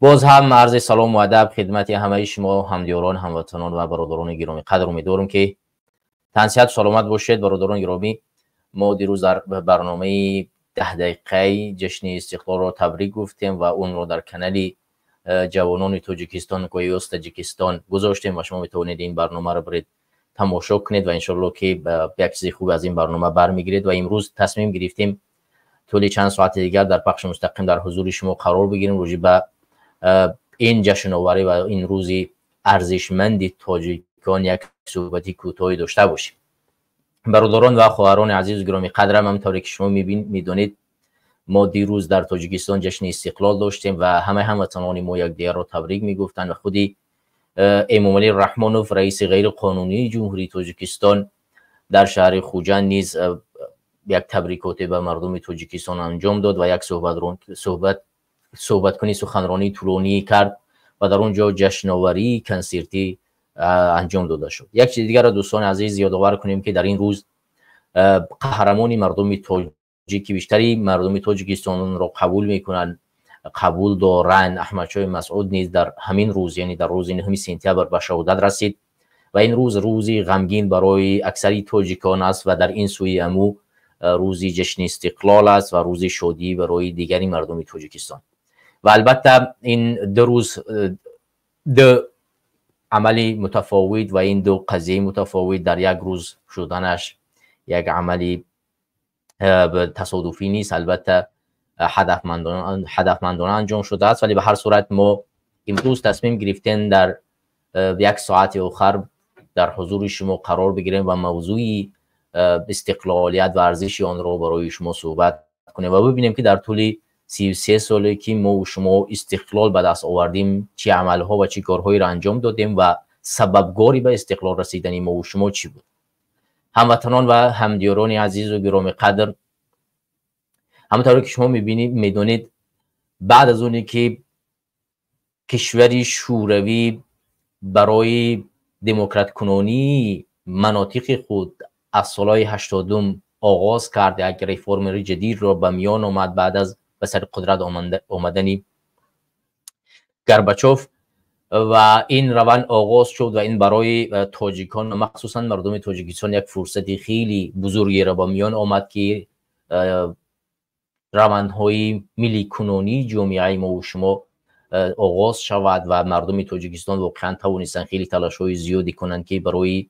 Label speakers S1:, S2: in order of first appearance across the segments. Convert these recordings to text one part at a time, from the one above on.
S1: Боз ҳам арзи салому адаб хидмати ҳамаи шумо ҳамдиёрон, ҳамватанон ва бародарони гиромӣ қадр. Умедворам, ки тансиҳату саломат бошед. Бародарони гиромӣ, мо дирӯз дар барномаи 10 дақиқаи ҷашни истиқлолро табрик гуфтем ва онро дар канали ҷавонони Тоҷикистон, Коёс Таҷикистон, гузоштем ва шумо метавонед ин барномаро биред, тамошо кунед ва иншоалло, ки як чизи хуб аз ин барнома бармегиред. Ва имрӯз тасмим гирифтем, тӯли чанд соати дигар дар пахши мустақим дар ҳузури шумо қарор бигирем, роҷеъ ба ин ҷашноварӣ ва ин рӯзи арзишманди тоҷикон як суҳбати кӯтоҳе дошта бошем. Бародарон ва хоҳарони азизу гиромӣ қадрам, ҳамтавре ки шумо медонед, мо дирӯз дар Тоҷикистон ҷашни истиқлол доштем ва ҳамаи ҳамватанони мо якдигарро табрик мегуфтанд ва худи Эмомалӣ Раҳмонов, раиси ғайриқонунии Ҷумҳурии Тоҷикистон, дар шаҳри Хуҷанд низ як табрикоте ба мардуми Тоҷикистон анҷом дод ва як суҳбаткунӣ, суханронии тӯлонӣ кард ва дар он ҷо ҷашноварии консертӣ анҷом дода шуд. Як чизи дигарро, дӯстони азиз, ёдовар кунем, ки дар ин рӯз қаҳрамони мардуми тоҷик, ки бештари мардуми Тоҷикистонро қабул мекунанд, қабул доранд, Аҳмадшоҳи Масъуд низ дар ҳамин рӯз, яъне дар рӯзи 9 сентябр ба шаҳодат расид. Ва ин рӯз рӯзи ғамгин барои аксари тоҷикон аст ва дар ин сӯи Аму рӯзи ҷашни истиқлол аст ва рӯзи шодӣ барои дигари мардуми Тоҷикистон. Ва албатта, ин ду рӯз ду амали мутафовит ва ин ду қазияи мутафовит дар як рӯз шуданаш як амали тасодуфӣ нест, албатта, ҳадафмандона анҷом шудааст. Вале ба ҳар сурат мо имрӯз тасмим гирифтем, дар як соати охар дар ҳузури шумо қарор бигирем ва мавзӯи истиқлолият ва арзиши онро барои шумо суҳбат кунем ва бибинем, ки дар тӯли 33 соле, ки мо шумо истиқлол ба даст овардем, чӣ амалҳо ва чӣ корҳоеро анҷом додем ва сабабгори ба истиқлол расидани мову шумо чӣ буд. Ҳамватанон ва ҳамдиёрони азизу гиромӣ қадр, ҳамонтавре ки шумо мебинед, медонед, баъд аз оне ки кишвари Шӯравӣ барои демократкунонии манотиқи худ аз солҳои 80-ум оғоз кард, як реформаи ҷадидро ба миён омад баъд аз ба сари қудрат омадани Горбачов ва ин раванд оғоз шуд. Ва ин барои тоҷикон, махсусан мардуми Тоҷикистон, як фурсати хеле бузургеро ба миён омад, ки равандҳои милликунонии ҷомеаи мову шумо оғоз шавад ва мардуми Тоҷикистон воқеан тавонистанд хеле талошҳои зиёде кунанд, ки барои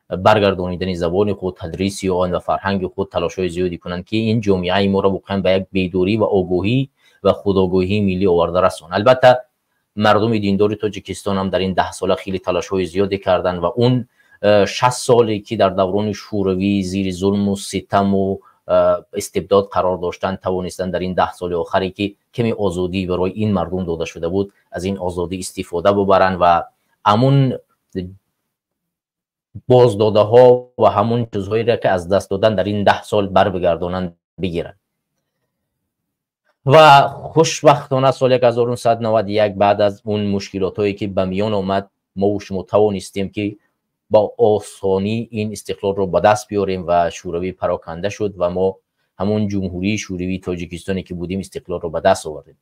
S1: баргардонидани забони худ, тадриси он ва фарҳанги худ талошҳои зиёде кунанд, ки ин ҷомеаи моро воқеан ба як бедорӣ ва огоҳӣ ва худогоҳии миллӣ оварда расон. Албатта, мардуми диндори Тоҷикистон ҳам дар ин 10 сола хеле талошҳои зиёде карданд ва он 60 соле, ки дар даврони Шӯравӣ зири зулму ситаму истибдод қарор доштанд, тавонистанд дар ин 10 соли охаре, ки каме озодӣ барои ин мардум дода шуда буд, аз ин озодӣ истифода бубаранд ва ҳамун боздодаҳо ва ҳамун чизҳоеро, ки аз даст додан дар ин 10 сол, барбигардонанд, бигиранд. Ва хушбахтона, соли 1991, баъд аз он мушкилотҳое, ки ба миён омад, мову шумо тавонистем, ки бо осонӣ ин истиқлолро ба даст биёрем ва Шӯравӣ пароканда шуд ва мо ҳамун Ҷумҳурии Шӯравии Тоҷикистоне, ки будем, истиқлолро ба даст овардем.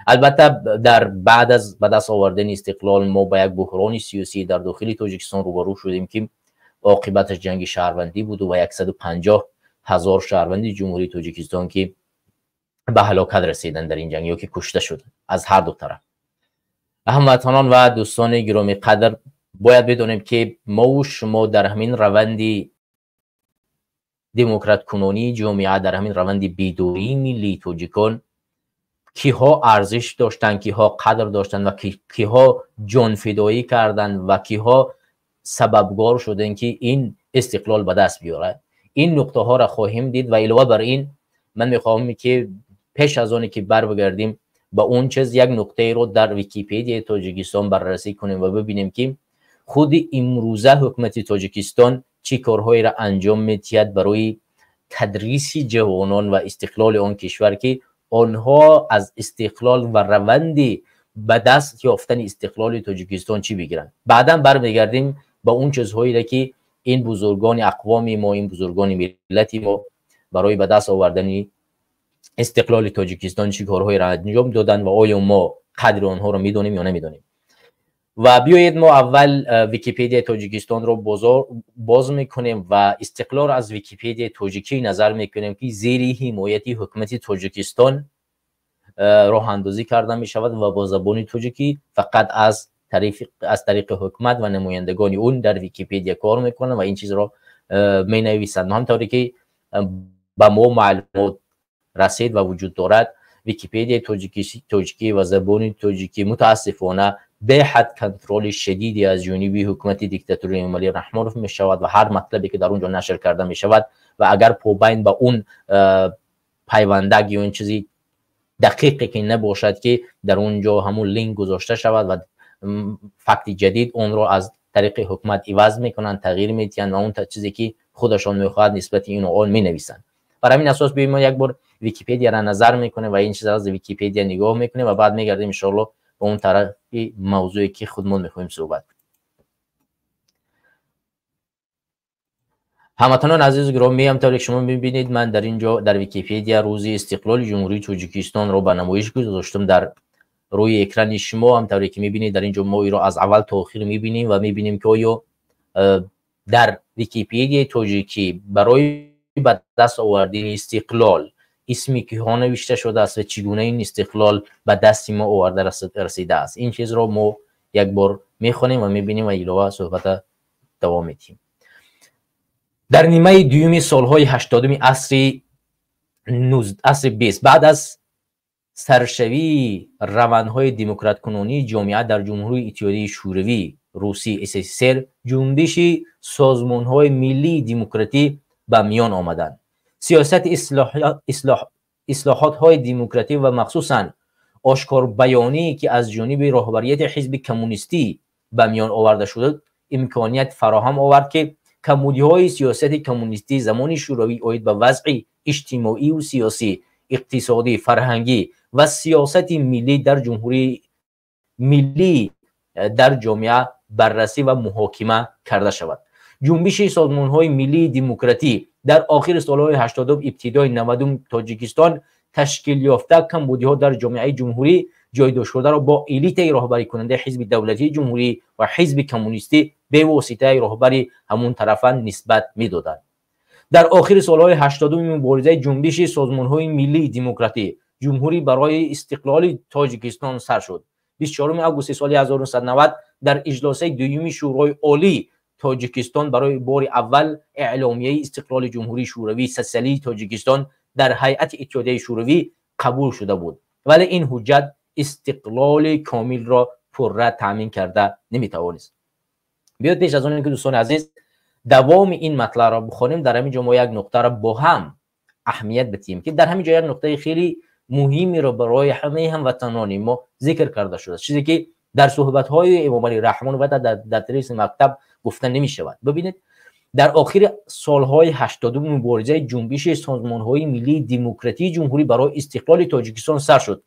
S1: Албатта, дар баъд аз ба даст овардани истиқлол мо ба як буҳрони сиёсӣ дар дохили Тоҷикистон рӯбарӯ шудем, ки оқибаташ ҷанги шаҳрвандӣ буду ва 150 000 шаҳрванди Ҷумҳурии Тоҷикистон, ки ба ҳалокат расиданд дар ин ҷанг ё ки кушта шуданд, аз ҳар ду тараф. Ҳамватанон ва дӯстони гиромӣ қадр, бояд бидонем, ки мову шумо дар ҳамин раванди демократкунонии ҷомеа, дар ҳамин раванди бедории миллии тоҷикон киҳо арзиш доштанд, киҳо қадр доштанд ва киҳо ҷонфидоӣ карданд ва киҳо сабабгор шуданд, ки ин истиқлол ба даст биёрад. Ин нуқтаҳоро хоҳем дид. Ва илова бар ин, ман мехоҳам, ки пеш аз оне ки барбигардем ба он чиз, як нуқтаеро дар Википедияи Тоҷикистон баррасӣ кунем ва бибинем, ки худи имрӯза ҳукумати Тоҷикистон чӣ корҳоеро анҷом медиҳад барои тадриси ҷавонон ва истиқлоли он кишвар, ки онҳо аз истиқлол ва раванди ба даст ёфтани истиқлоли Тоҷикистон чӣ бигиранд. Баъдан бармегардем ба он чизҳоеро, ки ин бузургони ақвоми мо, ин бузургони миллати мо барои ба даст овардани истиқлоли Тоҷикистон чӣ корҳоеро анҷом доданд ва оё мо қадри онҳоро медонем ё намедонем. Ва биёед, мо аввал Википедияи Тоҷикистонро боз мекунем ва истиқлол аз Википедияи тоҷикӣ назар мекунем, ки зери ҳимояти ҳукумати Тоҷикистон роҳандозӣ карда мешавад ва бо забони тоҷикӣ фақат аз тариқи ҳукумат ва намояндагони он дар Википедия кор мекунанд ва ин чизро менависанд. Ҳамтавре ки ба мо маълумот расид ва вуҷуд дорад, Википедияи тоҷикӣ ва забони тоҷикӣ, мутаассифона, беҳад контроли шадиде аз ҷониби ҳукумати диктатури Эмомалӣ Раҳмонов мешавад ва ҳар матлабе ки дар он ҷо нашр карда мешавад ва агар побайн ба он пайвандак ё ин чизи дақиқе ки набошад, ки дар он ҷо ҳамун линк гузошта шавад ва факти ҷадид, онро аз тариқи ҳукумат иваз мекунанд, тағйир медиҳанд ва он чизе ки худашон мехоҳад, нисбати ину он менависанд. Бар ҳамин асос, биёем, мо як бор Википедияро назар мекунем ва ин чиз аз Википедия нигоҳ мекунем ва баъд мегардем, иншоалло, ба он тарафи мавзӯе ки худмон мехоҳем суҳбат. Ҳамватанони азизу гиромӣ, ҳамтавре ки шумо мебинед, ман дар ин ҷо дар Википедия рӯзи истиқлоли Ҷумҳурии Тоҷикистонро ба намоиш гузоштам дар рӯи экрани шумо. Ҳамтавре ки мебинед, дар ин ҷо мо иро аз аввал то охир мебинем ва мебинем, ки оё дар Википедияи тоҷикӣ барои ба даст овардани истиқлол исми киҳо навишта шудааст ва чӣ гуна ин истиқлол ба дасти мо оварда расидааст. Ин чизро мо як бор мехонем ва мебинем ва илова суҳбата давом медиҳем. Дар нимаи дуюми солҳои 80-уми асри 20, баъд аз саршавии равандҳои демократкунонии ҷомеа дар Ҷумҳурии Иттиҳодии Шӯравӣ Русӣ СССР, ҷунбиши созмонҳои миллии демократӣ ба миён омаданд. Сиёсати ислоҳотҳои демократӣ ва махсусан ошкорбаёние, ки аз ҷониби роҳбарияти ҳизби коммунистӣ ба миён оварда шуда, имконият фароҳам овард, ки камбудиҳои сиёсати коммунистии замони Шӯравӣ оид ба вазъи иҷтимоию сиёсӣ, иқтисодӣ, фарҳангӣ ва сиёсати миллӣ дар ҷумҳурии миллӣ дар ҷомеа баррасӣ ва муҳокима карда шавад. Ҷунбиши созмонҳои миллии демократӣ дар охири солҳои 80-ум, ибтидои 90-уми Тоҷикистон ташкил ёфта, камбудиҳо дар ҷомеаи ҷумҳурӣ ҷойдошшударо бо элитаи роҳбарикунандаи ҳизби давлатии ҷумҳурӣ ва ҳизби коммунистӣ бевоситаи роҳбари ҳамун тарафа нисбат медоданд. Дар охири солҳои 80-уми муборизаи ҷунбиши созмонҳои миллии демократӣ ҷумҳурӣ барои истиқлоли Тоҷикистон сар шуд. 24 августи соли 1990 дар иҷлосаи дуюми Шӯрои Олии Тоҷикистон барои бори аввал эъломияи истиқлоли Ҷумҳурии Шӯравии Сотсиалии Тоҷикистон дар ҳайати Иттиҳодияи Шӯравӣ қабул шуда буд, вале ин ҳуҷҷат истиқлоли комилро пурра таъмин карда наметавонист. Биёд, пеш аз он ки, дӯстони азиз, давоми ин матлабро бихонем, дар ҳамин ҷо мо як нуқтаро бо ҳам аҳамият бидиҳем, ки дар ҳамин ҷо як нуқтаи хеле муҳимеро барои ҳамаи ҳамватанони мо зикр карда шудааст, чизе ки дар суҳбатҳои Эмомалӣ Раҳмон ва дар дарси мактаб гуфта намешавад. Бибинед, дар охири солҳои 80-уми муборизаи ҷунбиши созмонҳои миллии демократии ҷумҳурӣ барои истиқлоли Тоҷикистон сар шуд.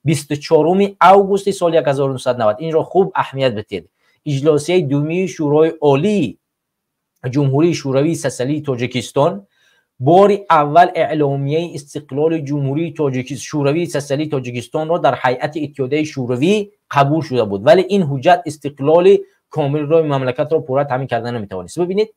S1: 24 августи соли 1990, инро хуб аҳамият бидиҳед, иҷлосияи дуюмии Шӯрои Олии Ҷумҳурии Шӯравии Сотсиалии Тоҷикистон бори аввал эъломияи истиқлоли Ҷумҳурии Шӯравии Сотсиалии Тоҷикистонро дар ҳайати Иттиҳодияи Шӯравӣ қабул шуда буд, вале ин ҳуҷҷат истиқлоли комилро мамлакатро пурра таъмин карда наметавонист. Бибинед,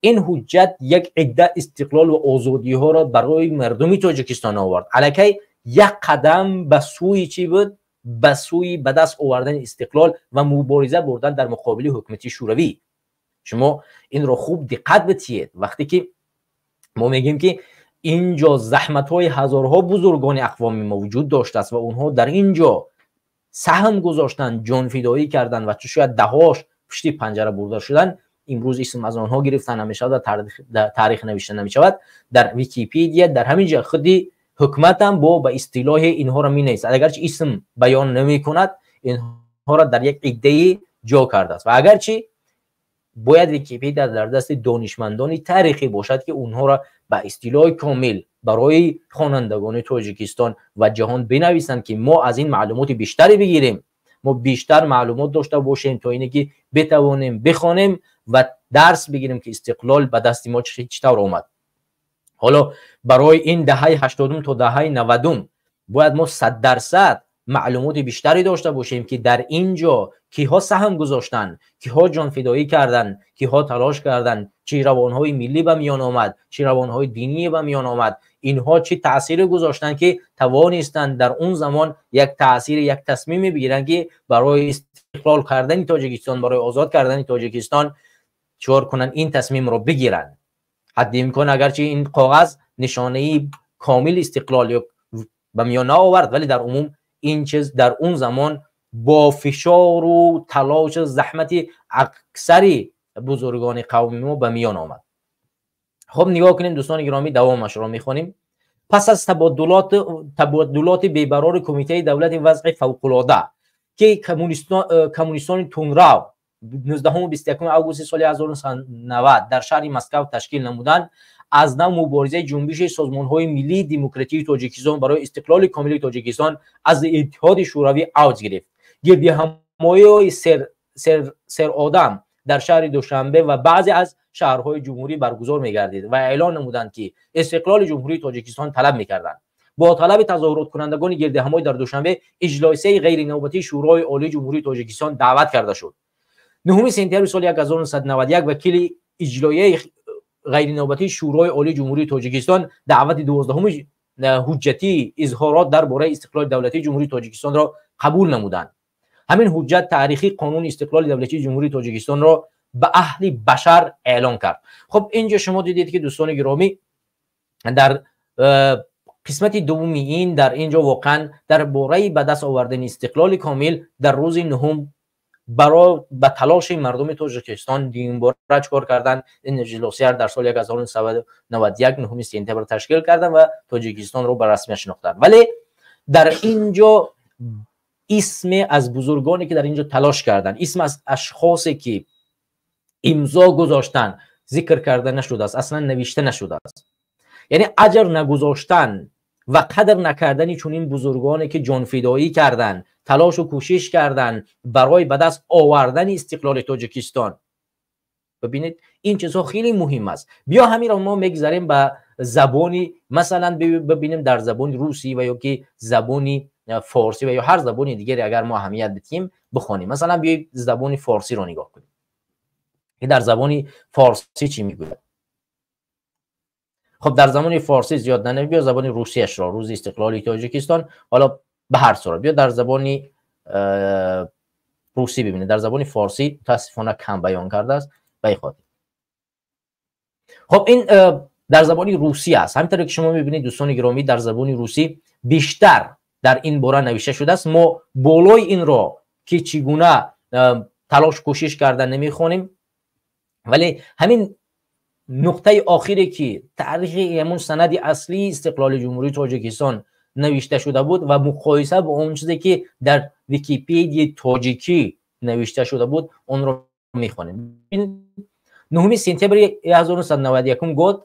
S1: ин ҳуҷҷат як идда истиқлол ва озодиҳоро барои мардуми Тоҷикистон овард. Аллакай як қадам ба сӯи чӣ буд? Ба сӯи ба даст овардани истиқлол ва мубориза бурдан дар муқобили ҳукумати Шӯравӣ. Шумо инро хуб диққат бидиҳед, вақте ки мо мегӯем, ки ин ҷо заҳматҳои ҳазорҳо бузургони ақвоми мо вуҷуд доштааст ва онҳо дар ин ҷо саҳм гузоштанд, ҷонфидоӣ карданд ва шояд даҳош пушти панҷара бурда шуданд, имрӯз исм аз онҳо гирифта намешавад ва таърих навишта намешавад. Дар Википедия дар ҳамин ҷо худи ҳукуматам бо ба истилоҳи инҳоро менависад, агарчи исм баён намекунад, инҳоро дар як иддаи ҷо кардааст. Ва агарчи бояд Википедия дар дасти донишмандони таърихӣ бошад, ки онҳоро ба истилоҳи комил барои хонандагони Тоҷикистон ва ҷаҳон бинависанд, ки мо аз ин маълумоти бештаре бигирем, мо бештар маълумот дошта бошем, то ине ки битавонем бихонем ва дарс бигирем, ки истиқлол ба дасти мо чӣ тавр омад. Ҳоло барои ин даҳаи 80-ум то даҳаи 90-ум бояд мо 100% маълумоти бештаре дошта бошем, ки дар инҷо киҳо саҳм гузоштанд, киҳо ҷонфидоӣ карданд, киҳо талош карданд, чӣ равонҳои миллӣ ба миён омад, чӣ равонҳои динӣ ба миён омад, инҳо чӣ таъсире гузоштанд, ки тавонистанд дар он замон як таъсир, як тасмиме бигиранд, ки барои истиқлол кардани Тоҷикистон, барои озод кардани Тоҷикистон чикор кунанд, ин тасмимро бигиранд. Ҳадди имкон агарчи ин коғаз нишонаи комил истиқлол ба миён наовард, вале дар умум ин чиз дар он замон бо фишору талошу заҳмати аксари бузургони қавми мо ба миён омад. Хуб, нигоҳ кунем, дӯстони гиромӣ, давомашро мехонем. Пас аз табодулоти бебарори Кумитаи давлати вазъи фавқулода, ки коммунистони тундрав 19-21 августи соли 1990 дар шаҳри Москав ташкил намуданд, аз нав муборизаи ҷунбиши созмонҳои миллии демократии Тоҷикистон барои истиқлоли комили Тоҷикистон аз Иттиҳоди Шӯравӣ авҷ гирифт. Гирдиҳамоиҳои серодам дар шаҳри Душанбе ва баъзе аз шаҳрҳои ҷумҳурӣ баргузор мегардид ва эълон намуданд, ки истиқлоли Ҷумҳурии Тоҷикистон талаб мекарданд. Бо талаби тазоҳуроткунандагони гирдиҳамоӣ дар Душанбе иҷлосияи ғайринавбатии Шӯрои Олии Ҷумҳурии Тоҷикистон даъват карда шуд. 9 сентябри соли 1991 вакили иҷлоияи ғайринавбатии Шӯрои Олии Ҷумҳурии Тоҷикистон даъвати 12-уми ҳуҷҷатии изҳорот дар бораи истиқлоли давлатии Ҷумҳурии Тоҷикистонро қабул намуданд. Ҳамин ҳуҷҷат таърихии қонуни истиқлоли давлатии Ҷумҳурии Тоҷикистонро ба аҳли башар эълон кард. Хуб, инҷо шумо дидед, ки, дӯстони гиромӣ, дар қисмати дуввуми ин дар инҷо воқеан дар бораи ба даст овардани истиқлоли комил дар рӯзи нуҳум барои ба талоши мардуми Тоҷикистон дуюмбора чикор карданд? Ин иҷлосия дар соли 1991 9 сентябр ташкил карданд ва Тоҷикистонро ба расмият шинохтанд. Вале дар инҷо исме аз бузургоне, ки дар инҷо талош карданд, исм аз ашхосе, ки имзо гузоштанд, зикр карда нашудааст, аслан навишта нашудааст. Яъне аҷр нагузоштан ва қадр накардани чунин бузургоне, ки ҷонфидоӣ карданд, талошу кӯшиш карданд барои ба даст овардани истиқлоли Тоҷикистон. Бибинед, ин чизҳо хеле муҳим аст. Биё, ҳаминро мо мегзарем ба забони, масалан, бибинем, дар забони русӣ ва ё ки забони форсӣ ва ё ҳар забони дигаре, агар мо аҳамият бидиҳем, бихонем. Масалан, биёед, забони форсиро нигоҳ кунем, ки дар забони форсӣ чӣ мегӯяд. Хуб, дар забони форсӣ зиёд нане, биё забони русияшро, рӯзи истиқлоли Тоҷикистон. Ҳоло ба ҳар сурат, биё дар забони русӣ бибинед. Дар забони форсӣ мутаассифона кам баён кардааст, ба ин хотир. Хуб, ин дар забони русӣ аст. Ҳаминтавре ки шумо мебинед, дӯстони гиромӣ, дар забони русӣ бештар дар ин бора навишта шудааст. Мо болои инро, ки чӣ гуна талош кӯшиш карда, намехонем, вале ҳамин нуқтаи охире, ки таърихи ҳамун санади аслии истиқлоли Ҷумҳурии Тоҷикистон навишта шуда буд ва муқоиса бо он чизе, ки дар Википедияи тоҷикӣ навишта шуда буд, онро мехонем. 9 сентябри 1991 год,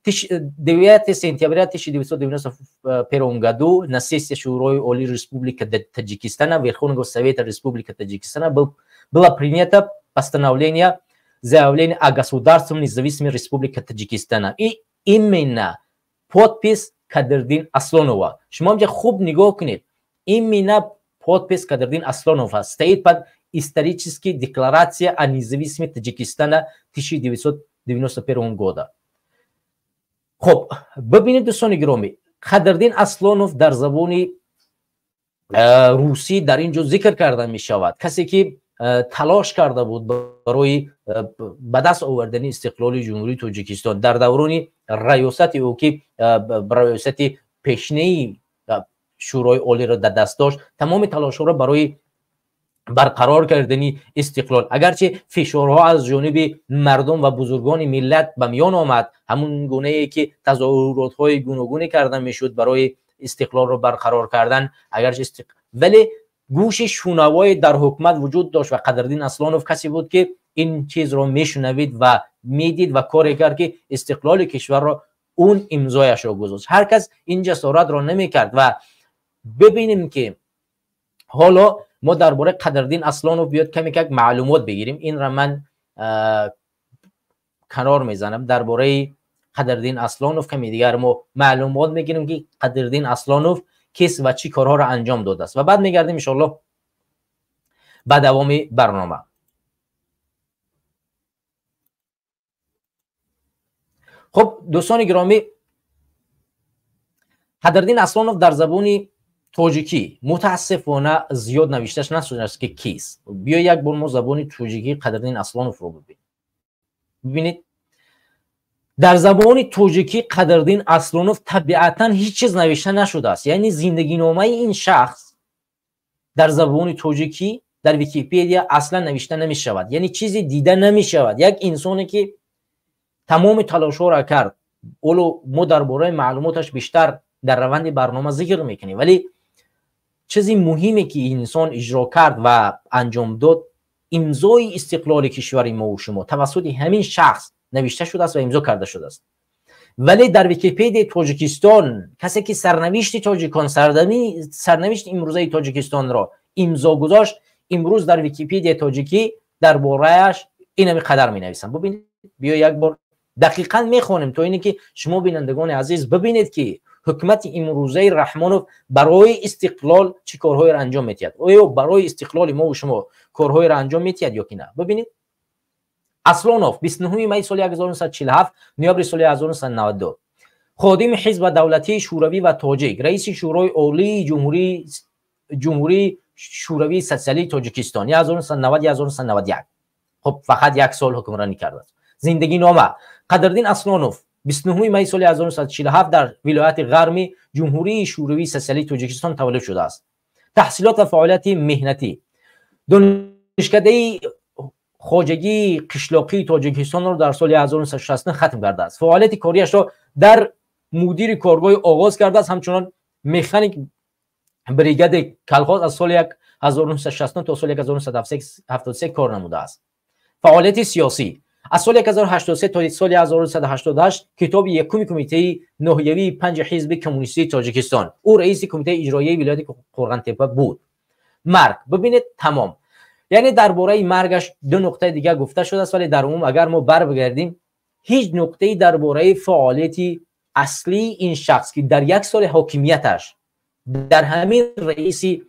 S1: 9 сентября 1991 году на сессии Шӯрои Олии Республики Таджикистана, Верховного Совета Республики Таджикистана, было принято постановление, заявление о государственной независимой Республике Таджикистана. И именно подпись Кадырдин Аслонова. Шумо инҷа хуб нигоҳ кунед. Именно подпись Кадырдин Аслонова стоит под исторической декларацией о независимости Таджикистана 1991 года. Хуб, бибинед, дӯстони гиромӣ, Қадрдин Аслонов дар забони русӣ дар ин ҷо зикр карда мешавад, касе ки талош карда буд барои ба даст овардани истиқлоли Ҷумҳурии Тоҷикистон дар даврони раёсати ӯ, ки раёсати пешнаи Шӯрои Олиро дар даст дошт, тамоми талошҳоро барои барқарор кардани истиқлол, агарчи фишорҳо аз ҷониби мардум ва бузургони миллат ба миён омад, ҳамун гунае ки тазоҳуротҳои гуногуне карда мешуд барои истиқлолро барқарор кардан, агарчи, вале гӯши шунавое дар ҳукумат вуҷуд дошт ва Қадрдин Аслонов касе буд, ки ин чизро мешунавид ва медид ва коре кард, ки истиқлоли кишварро он имзояшро гузошт. Ҳар кас ин ҷасоратро намекард. Ва бибинем, ки ҳоло мо дар бораи Қадрдин Аслонов биёд каме как маълумот бигирем. Инра ман канор мезанам. Дар бораи Қадрдин Аслонов каме дигар мо маълумот мегирем, ки Қадрдин Аслонов кист ва чӣ корҳоро анҷом додааст ва баъд мегардем иншоаллоҳ ба давоми барнома. Хуб, дӯстони гиромӣ, Қадриддин Аслонов дар забони тоҷикӣ мутаассифона зиёд навишташ нашудааст, ки кист. Биё, як бор мо забони тоҷикӣ Қадриддин Аслоновро бибинем. Бибинед, дар забони тоҷикӣ Қадриддин Аслонов табиатан ҳеҷ чиз навишта нашудааст. Яъне зиндагиномаи ин шахс дар забони тоҷикӣ дар Википедия аслан навишта намешавад, яъне чизе дида намешавад. Як инсоне ки тамоми талошҳоро кард, ҳоло мо дар бораи маълумоташ бештар дар раванди барнома зикр мекунем, вале чизи муҳиме ки инсон иҷро кард ва анҷом дод, имзои истиқлоли кишвари мову шумо тавассути ҳамин шахс навишта шудааст ва имзо карда шудааст. Вале дар Википедияи Тоҷикистон касе ки сарнавишти тоҷикон, сарнавишти имрӯзаи Тоҷикистонро имзо гузошт, имрӯз дар Википедияи тоҷикӣ дар борааш инами қадар менависанд. Бубинед, биё, як бор дақиқан мехонем, то ине ки шумо, бинандагони азиз, бибинед, ки ҳукумати имрӯзаи Раҳмонов барои истиқлол чӣ корҳоеро анҷом медиҳад. Оё барои истиқлоли мову шумо корҳоеро анҷом медиҳад ё ки на? Бибинед, Аслонов 29 май соли 1947, ноябри соли 1992, ходими ҳизб ва давлатии шӯравӣ ва тоҷик, раиси Шӯрои Олии Ҷумҳурии Шӯравии Социалии Тоҷикистон 1990-1991. Хуб, фақат як сол ҳукмронӣ кардааст. Зиндагинома. Қадриддин Аслонов 29 май соли 1947 дар вилояти Ғарми Ҷумҳурии Шӯравии Социалии Тоҷикистон таваллуд шудааст. Таҳсилот ва фаъолияти меҳнатӣ: донишкадаи хоҷагии қишлоқии Тоҷикистонро дар соли 1969 хатм кардааст. Фаъолияти кориашро дар мудири коргоҳи оғоз кардааст, ҳамчунон механик бригади колхоз аз соли 1969 то соли 1973 кор намудааст. Фаъолияти сиёсӣ: аз соли 1083 то соли 1988 котиби якуми кумитаи ноҳиявии панҷи ҳизби коммунистии Тоҷикистон. Ӯ раиси кумитаи иҷроияи вилояти Қӯрғонтеппа буд. Марг. Бибинед, тамом. Яъне дар бораи маргаш ду нуқтаи дигар гуфта шудааст, вале дар умум агар мо барбигардем, ҳеҷ нуқтаи дар бораи фаъолияти аслии ин шахс, ки дар як соли ҳокимияташ дар ҳамин раиси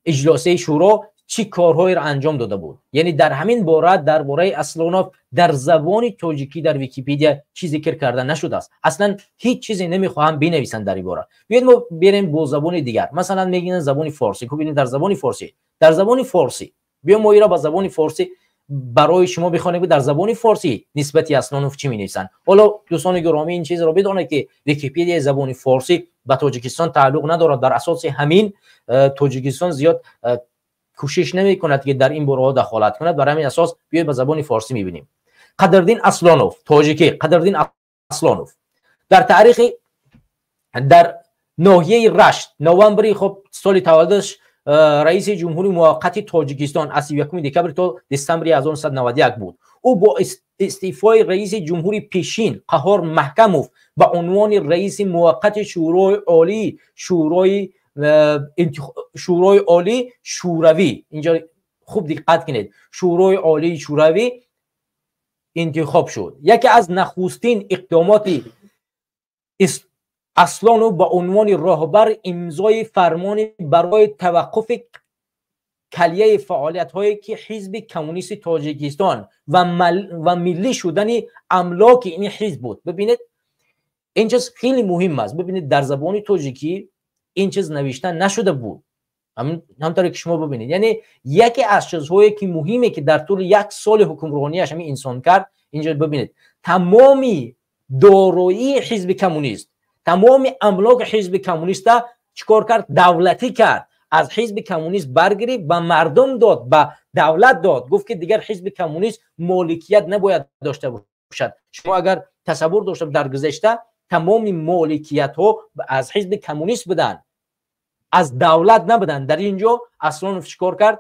S1: иҷлосияи шӯро чӣ корҳоеро анҷом дода буд, яъне дар ҳамин бора, дар бораи Аслонов дар забони тоҷикӣ дар Википедия чиз зикр карда нашудааст. Аслан ҳеҷ чизе намехоҳам бинависанд дар ин бора. Биёед, мо берем бо забони дигар, масалан мегирем забони форсӣ. Бубинед, дар забони форсӣ, биё, мо иро ба забони форсӣ барои шумо бихонем, ки дар забони форсӣ нисбати Аслонов чӣ менависанд. Ҳоло, дӯстони гиромӣ, ин чизро бидонед, ки Википедияи забони форсӣ ба Тоҷикистон тааллуқ надорад. Дар асоси ҳамин Тоҷикистон зиёд кӯшиш намекунад, ки дар ин бораҳо дахолат кунад. Бар ҳамин асос биёед, ба забони форсӣ мебинем. Қадриддин Аслонов, тоҷикӣ. Қадриддин Аслонов дар таърихи дар ноҳияи Рашт, новамбри, хуб, соли таваллудаш, раиси ҷумҳури муваққати Тоҷикистон аз 1 декабр то десамбри 1991 буд. Ӯ бо истеъфои раиси ҷумҳури пешин Қаҳор Маҳкамов ба унвони раиси муваққати Шӯрои Олии Шӯравӣ, инҷо хуб диққат кунед, Шӯрои Олии Шӯравӣ интихоб шуд. Яке аз нахустин иқдомоти Аслонов ба унвони роҳбар имзои фармони барои таваққуфи калияи фаъолиятҳое ки ҳизби коммунисти Тоҷикистон ва миллӣ шудани амлоки ин ҳизб буд. Бибинед, ин чиз хеле муҳим аст. Бибинед, дар забони тоҷикӣ ин чиз навишта нашуда буд, ҳамтавре ки шумо бибинед. Яъне яке аз чизҳое ки муҳиме, ки дар тӯли як соли ҳукмронияш ҳамин инсон кард, инҷо бибинед, тамоми дороии ҳизби коммунист, тамоми амлоки ҳизби коммуниста чӣ кор кард? Давлатӣ кард. Аз ҳизби коммунист баргирифт, ба мардум дод, ба давлат дод. Гуфт, ки дигар ҳизби коммунист моликият набояд дошта бошад. Шумо агар тасаввур дошта, дар гузашта тамоми моликиятҳо аз ҳизби коммунист буданд, аз давлат набуданд. Дар ин ҷо Аслонов чӣ кор кард?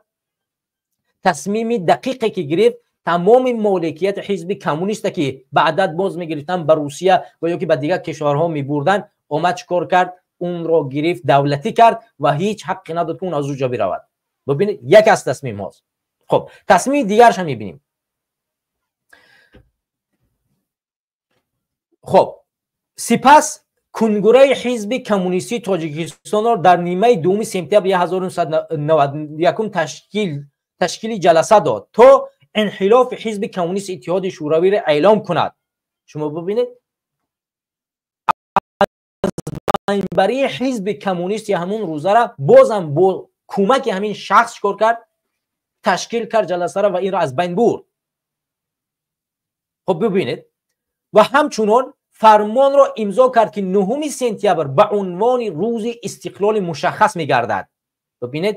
S1: Тасмими дақиқе ки гирифт, тамоми моликияти ҳизби коммуниста, ки ба адад боз мегирифтанд, ба Русия ва ё ки ба дигар кишварҳо мебурданд, омад, чӣ кор кард? Унро гирифт, давлатӣ кард ва ҳеҷ ҳаққе надод, ки он аз ӯ ҷо биравад. Бибинед, яке аз тасмимҳост. Хуб, тасмими дигарша мебинем. Хуб, сипас Конгреи Ҳизби Коммунистии Тоҷикистонро дар нимаи дуюми сентябри 1991 ташкили ҷаласа дод, то инхилофи Ҳизби Коммунисти Иттиҳоди Шӯравиро эълом кунад. Шумо бубинед, бари Ҳизби Коммунисти ҳамун рӯзара бозам бо кӯмаки ҳамин шахс чикор кард? Ташкил кард ҷаласара ва инро аз байн бурд. Хуб, бубинед, ва ҳамчунон фармонро имзо кард, ки 9 сентябр ба унвони рӯзи истиқлоли мушаххас мегардад. Бубинед,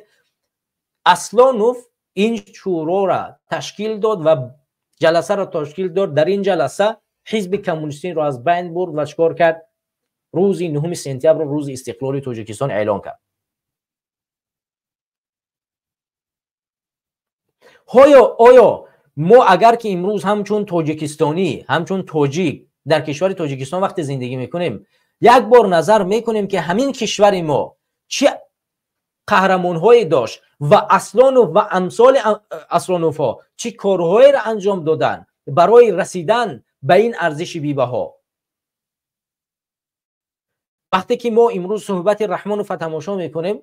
S1: Аслонов ин шӯрора ташкил дод ва ҷаласаро ташкил дод. Дар ин ҷаласа Ҳизби Коммунистиро аз байн бурд ва чикор кард? Рӯзи 9 сентябр рӯзи истиқлоли Тоҷикистон эълон кард. Оё мо агар ки имрӯз ҳамчун тоҷикистонӣ, ҳамчун тоҷик дар кишвари Тоҷикистон вақте зиндагӣ мекунем, як бор назар мекунем, ки ҳамин кишвари мо чӣ қаҳрамонҳое дошт ва Аслонов ва амсоли Аслоновҳо чӣ корҳоеро анҷом доданд барои расидан ба ин арзиши бебаҳо. Вақте ки мо имрӯз суҳбати Раҳмонова тамошо мекунем,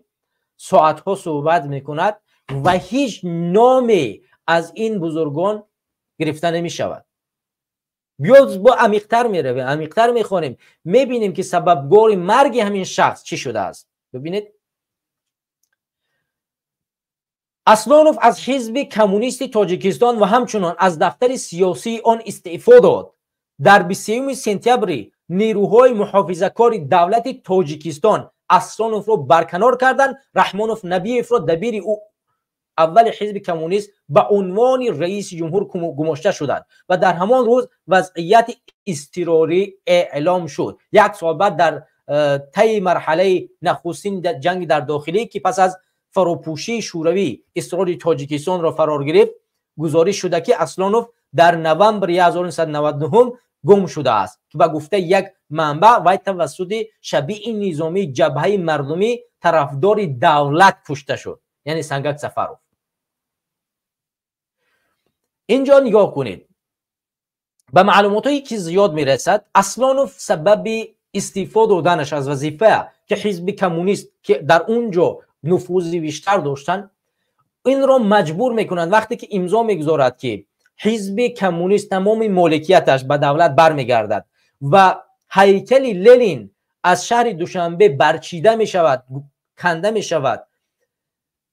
S1: соатҳо суҳбат мекунад ва ҳеҷ номе аз ин бузургон гирифта намешавад. Биё бо амиқтар меравем, амиқтар мехонем, мебинем, ки сабабгори марги ҳамин шахс чӣ шудааст. Бибинед, Аслонов аз Ҳизби Коммунисти Тоҷикистон ва ҳамчунон аз дафтари сиёсии он истеъфо дод. Дар 23 сентябри нерӯҳои муҳофизакори давлати Тоҷикистон Аслоновро барканор карданд. Раҳмонов Набиевро, дабири ӯ аввали Ҳизби Коммунист, ба унвони раиси ҷумҳур гумошта шуданд ва дар ҳамон рӯз вазъияти изтирорӣ эълом шуд. Як сол баъд, дар таи марҳалаи нахустин ҷанги дар дохилӣ, ки пас аз фаропӯшии Шӯравӣ истиқлоли Тоҷикистонро фарор гирифт, гузориш шуда, ки Аслонов дар новамбри 1999 гум шудааст, ки ба гуфтаи як манбаъ, вай тавассути шабии низомии Ҷабҳаи мардумӣ, тарафдори давлат, кушта шуд, яъне Сангак Сафаров. Инҷо нигоҳ кунед, ба маълумотҳое ки зиёд мерасад, Аслонов сабаби истеъфо доданаш аз вазифа, ки Ҳизби Коммунист, ки дар он ҷо нуфузи бештар доштанд, инро маҷбур мекунанд. Вақте ки имзо мегузорад, ки Ҳизби Коммунист тамоми моликияташ ба давлат бармегардад ва ҳайкали Ленин аз шаҳри Душанбе барчида мешавад, канда мешавад,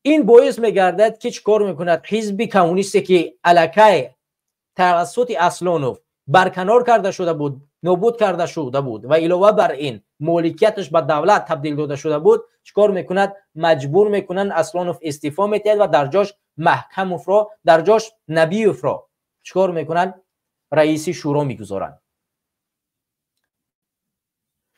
S1: ин боис мегардад, ки чӣ кор мекунад? Ҳизби Коммунисте, ки аллакай тавассути Аслонов барканор карда шуда буд, нобуд карда шуда буд ва илова бар ин моликияташ ба давлат табдил дода шуда буд, чӣ кор мекунад? Маҷбур мекунанд, Аслонов истеъфо метиҳад ва дар ҷош Маҳкамовро, дар ҷош Набиевро чӣ кор мекунанд? Раиси шӯро мегузоранд.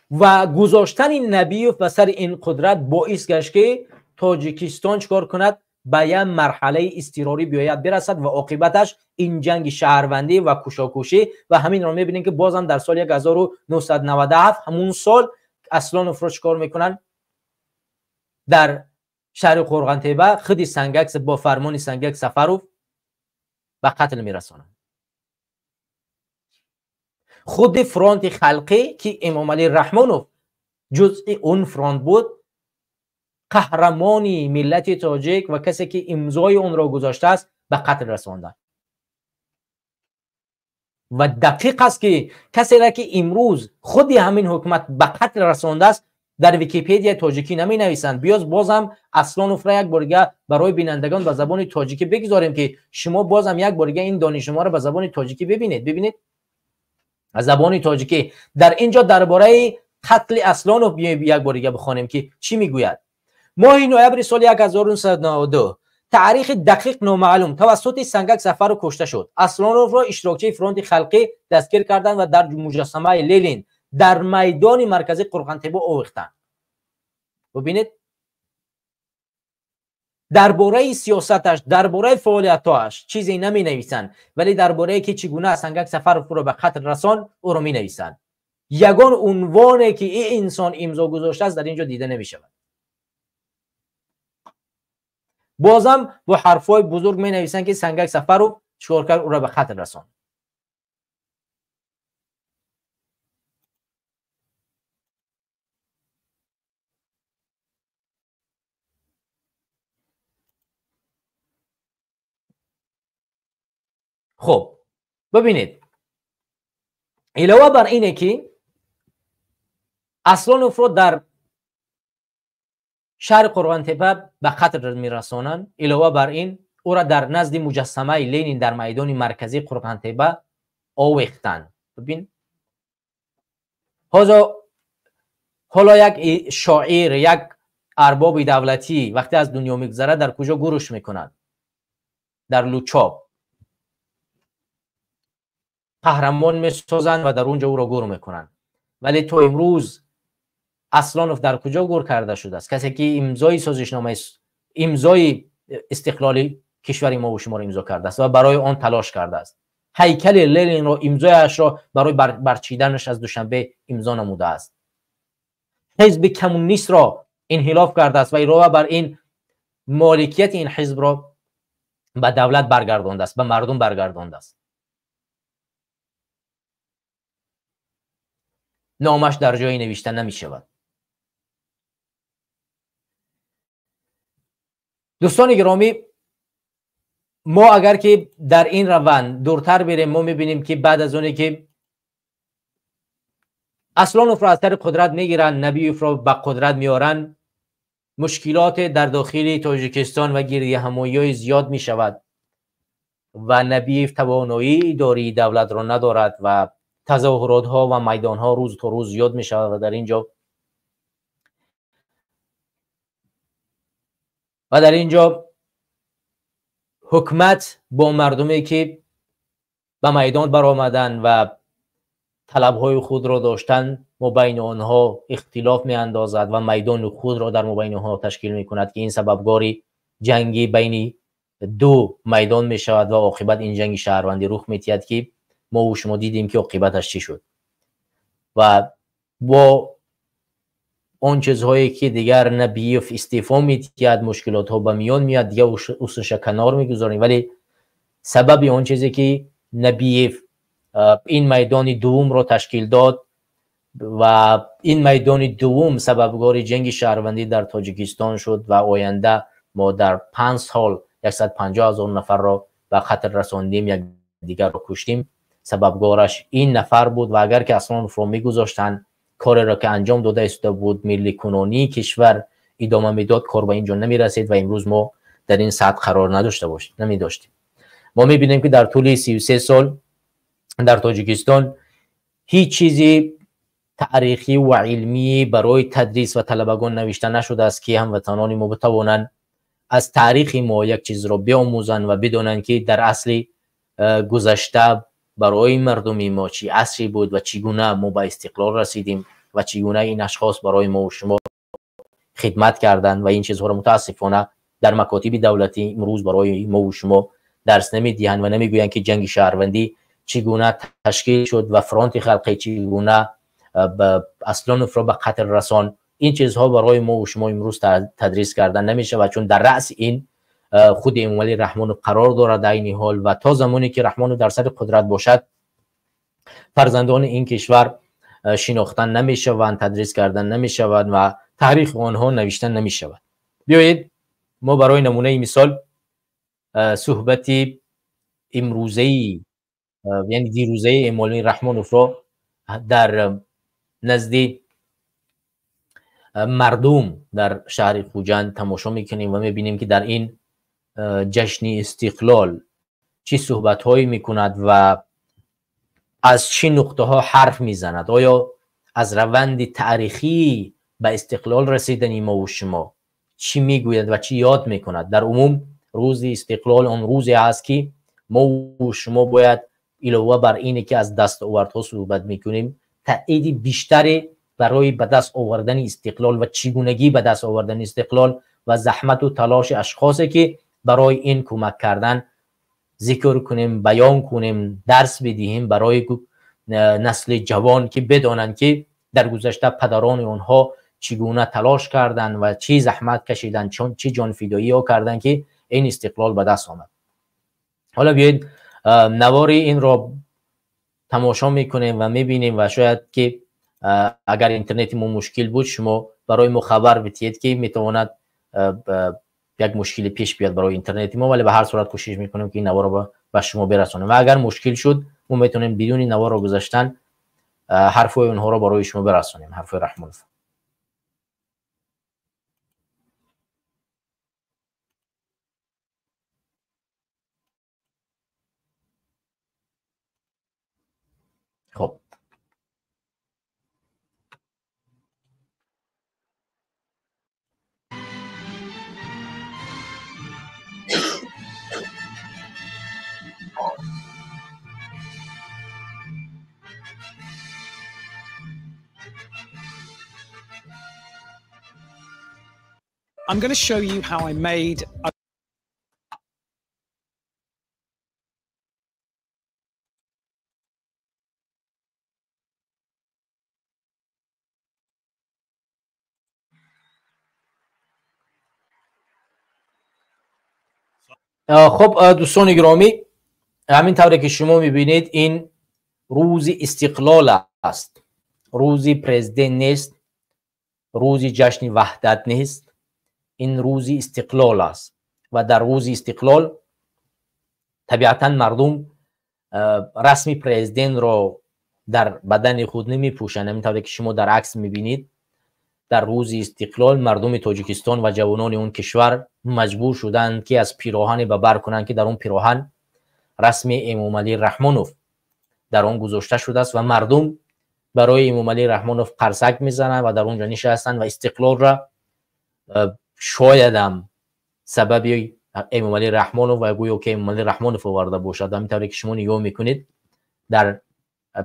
S1: Ва гузоштани Набиев ба сари ин қудрат боис гашт, ки Тоҷикистон чӣ кор кунад? Ба як марҳалаи изтирорӣ биёяд бирасад ва оқибаташ ин ҷанги шаҳрвандӣ ва кушокушӣ. Ва ҳаминро мебинем, ки бозам дар соли 1997, ҳамун сол, Аслоновро чӣ кор мекунанд? Дар шаҳри Қӯрғонтеппа худи Сангак бо фармони Сангак Сафаров ба қатл мерасонанд. Худи Фронти Халқӣ, ки Эмомалӣ Раҳмонов ҷузъи он фронт буд, қаҳрамони миллати тоҷик ва касе ки имзои онро гузоштааст, ба қатл расонданд. Ва дақиқ аст, ки касеро ки имрӯз худи ҳамин ҳукумат ба қатл расондааст, дар Википедияи тоҷикӣ наменависанд. Биёз бозам Аслоновро як бор дига барои бинандагон ба забони тоҷикӣ бигузорем, ки шумо бозам як бор дига ин донишморо ба забони тоҷикӣ бибинед. Бибинед, аз забони тоҷикӣ дар ин ҷо дар бораи қатли Аслонов як бор дига бихонем, ки чӣ мегӯяд. Моҳи ноябри соли 1992, таърихи дақиқ номаълум, тавассути Сангак Сафаров кушта шуд. Аслоновро иштирокчии Фронти Халқӣ дастгир карданд ва дар муҷассамаи Ленин дар майдони марказии Қурғонтеппа овехтанд. Бубинед, дар бораи сиёсаташ, дар бораи фаъолиятҳояш чизе наменависанд, вале дар борае ки чӣ гуна Сангак Сафаров ӯро ба қатл расон, ӯро менависанд. Ягон унвоне ки ин инсон имзо гузоштааст, дар ин ҷо дида намешавад. Бозам бо ҳарфҳои бузург менависанд, ки Сангак Сафаров чикор кард? Ӯро ба қатл расонд. خب ببینید، علاوه بر اینه که اصلانوف رو در شهر قرغانتپه به قتل میرسانند، علاوه بر این او را در نزد مجسمه لنین در میدان مرکزی قرغانتپه آویختند. ببین، حالا یک شاعر، یک ارباب دولتی وقتی از دنیا میگذره در کجا گورش میکنند؟ در لوچاب قهرمان میسازند و در اونجا او را گور میکنند. ولی تو امروز اصلانوف در کجا گور کرده شده است؟ کسی که امضای سازشنامه، امضای استقلالی کشور ما و شما را امضا کرده است و برای آن تلاش کرده است. هیکل لنین را، امضایش را برای برچیدنش از دوشنبه امضا نموده است. حزب کمونیست را انحلاف کرده است و علاوه بر این مالکیت این حزب را به دولت برگردانده است، به مردم برگردانده است. نامش در جایی نوشته نمی شود. دوستان گرامی، ما اگر که در این روند دورتر بریم، ما میبینیم که بعد از اونی که اصلانوف را از سر قدرت میگیرن، نبیوف را به قدرت میارن، مشکلات در داخل تاجیکستان و گردی همایی زیاد میشود و نبیوف توانایی اداری دولت را ندارد و تظاهرات ها و میدان ها روز تا روز زیاد میشود و در اینجا حکومت با مردمی که به میدان برآمدن و طلبهای خود را داشتن مابین آنها اختلاف می اندازد و میدان خود را در مابین آنها تشکیل می کند که این سببگاری جنگی بین دو میدان می شود و عاقبت این جنگ شهروندی رخ می دهد که ما و شما دیدیم که عاقبتش چی شد. و با آن چیزهایی که دیگر نبیوف استعفا می‌دهد، مشکلات ها به میان میاد، دیگه اصلش کنار میگذاریم، ولی سبب آن چیزی که نبیوف این میدان دوم را تشکیل داد و این میدان دوم سببگار جنگ شهروندی در تاجیکستان شد و آینده ما در 5 سال 150,000 نفر را به خطر رساندیم، یک دیگر را کشتیم، سببگارش این نفر بود. و اگر که اصلا رو میگذاشتن، کاری را که انجام داده ایستاده بود، ملی کنونی کشور ادامه میداد، کار به اینجا نمیرسید و امروز ما در این سطح قرار نداشته باشیم، نمیداشتیم. ما میبینیم که در طول 33 سال در تاجیکستان هیچ چیزی تاریخی و علمی برای تدریس و طلبگان نوشته نشده است که هموطنان ما بتوانند از تاریخ ما یک چیز را بیاموزند و بدانند که در اصل گذشته برای مردم ما چی عصری بود و چگونه ما به استقلال رسیدیم و چگونه این اشخاص برای ما و شما خدمت کردند. و این چیزها را متاسفانه در مکاتب دولتی امروز برای ما و شما درس نمیدهند و نمیگویند که جنگ شهروندی چگونه تشکیل شد و فرانت خلقی چگونه اصلانوف را به قتل رسان. این چیزها برای ما و شما امروز تدریس کردن نمیشه و چون در رأس این خود امامعلی رحمان قرار دارد در این حال و تا زمانی که رحمان در سر قدرت باشد فرزندان این کشور شناختن نمیشوند، تدریس کردن نمیشوند و تاریخ آنها نوشتن نمیشود. بیایید ما برای نمونه مثال صحبت امروزه، یعنی دیروزه امامعلی رحمانوف را در نزد مردم در شهر خوجند تماشا میکنیم و میبینیم که در این جشن استقلال چه صحبت هایی میکند و از چه نقطه ها حرف میزند. آیا از روند تاریخی به استقلال رسیدن ما و شما چی میگوید و چی یاد میکند؟ در عموم روز استقلال آن روزی است که ما و شما باید علاوه بر اینه که از دستاوردها صحبت میکنیم، تایید بیشتری برای به دست آوردن استقلال و چگونگی به دست آوردن استقلال و زحمت و تلاش اشخاصی که برای این کمک کردن ذکر کنیم، بیان کنیم، درس بدهیم برای نسل جوان که بدانند که در گذشته پدران آنها چگونه تلاش کردند و چی زحمت کشیدند، چون چی جانفدایی ها کردند که این استقلال به دست آمد. حالا بیایید نوار این را تماشا میکنیم و میبینیم و شاید که اگر اینترنت ما مشکل بود شما برای ما خبر بدهید که میتواند یک مشکلی پیش بیاد برای اینترنت ما، ولی به هر صورت کوشش میکنیم که این نوار رو به شما برسونیم و اگر مشکل شد ما میتونیم بدون نوار رو گذاشتن حرفای اونها رو برای شما برسونیم، حرفای رحمانوف. خب
S2: I'm going to show you how I made a
S1: خب دوستان گرامی، همین طوری که شما میبینید این روز استقلال است، روز پرزیدنت نیست، روز جشن وحدت نیست، این روز استقلال است و در روز استقلال طبیعتا مردم رسم پرزیدنت را در بدن خود نمیپوشند. همین طوری که شما در عکس میبینید در روز استقلال مردم تاجیکستان و جوانان اون کشور مجبور شدند که از پیراهن ببر کنند که در اون پیراهن رسم امامعلی رحمانوف در آن گذاشته شده است و مردم برای امامعلی رحمانوف قرصک میزنند و در اونجا نشستند و استقلال را شاید هم سبب امامعلی رحمانوف و گویا که امامعلی رحمانوف آورده باشد. همین طوری که شما نگاه میکنید در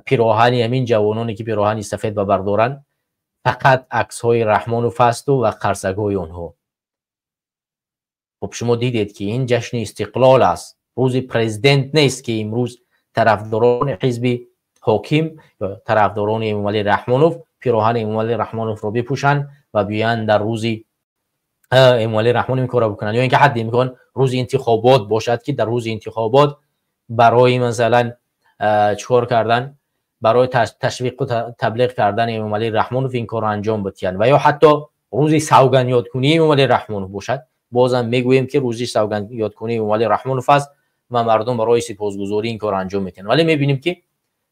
S1: پیراهن همین جوانانی که پیراهن سفید ببر دارند فقط عکس های رحمانوف است و قرصک های آنها. خب شما دیدید که این جشن استقلال است، روز پرزیدنت نیست که امروز طرفداران حزب حاکم یا طرفداران امامعلی رحمانوف پیراهن امامعلی رحمانوف رو بپوشند و بیان در روز امامعلی رحمانوف این کارو بکنن، یا اینکه حد امکان روز انتخابات باشد که در روز انتخابات برای مثلا چیکار کردن، برای تشویق و تبلیغ کردن امامعلی رحمانوف این کار رو انجام بدن، و یا حتی روز سوگند یادکنی امامعلی رحمانوف باشد. بازم میگوییم که روزی سوگند یادکنی امامعلی رحمانوف است و مردم برای سپاسگزاری این کار انجام میدن، ولی میبینیم که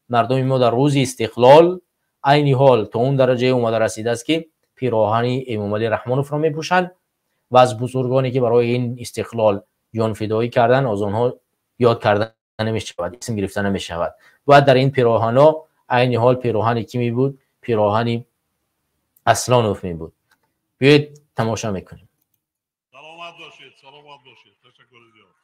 S1: مردم ما در روز استقلال عین حال تا اون درجه اومده رسیده است که پیراهن امامعلی رحمانوف را میپوشند و از بزرگانی که برای این استقلال جان فدایی کردن از آنها یاد کردن نمیشود، اسم گرفتن نمیشود. و در این پیراهن‌ها عین حال پیراهن کی می بود؟ پیراهن اصلانوف می بود. بیاید تماشا میکنیم.
S3: سلامت باشید، سلامت باشید. تشکر زیاد.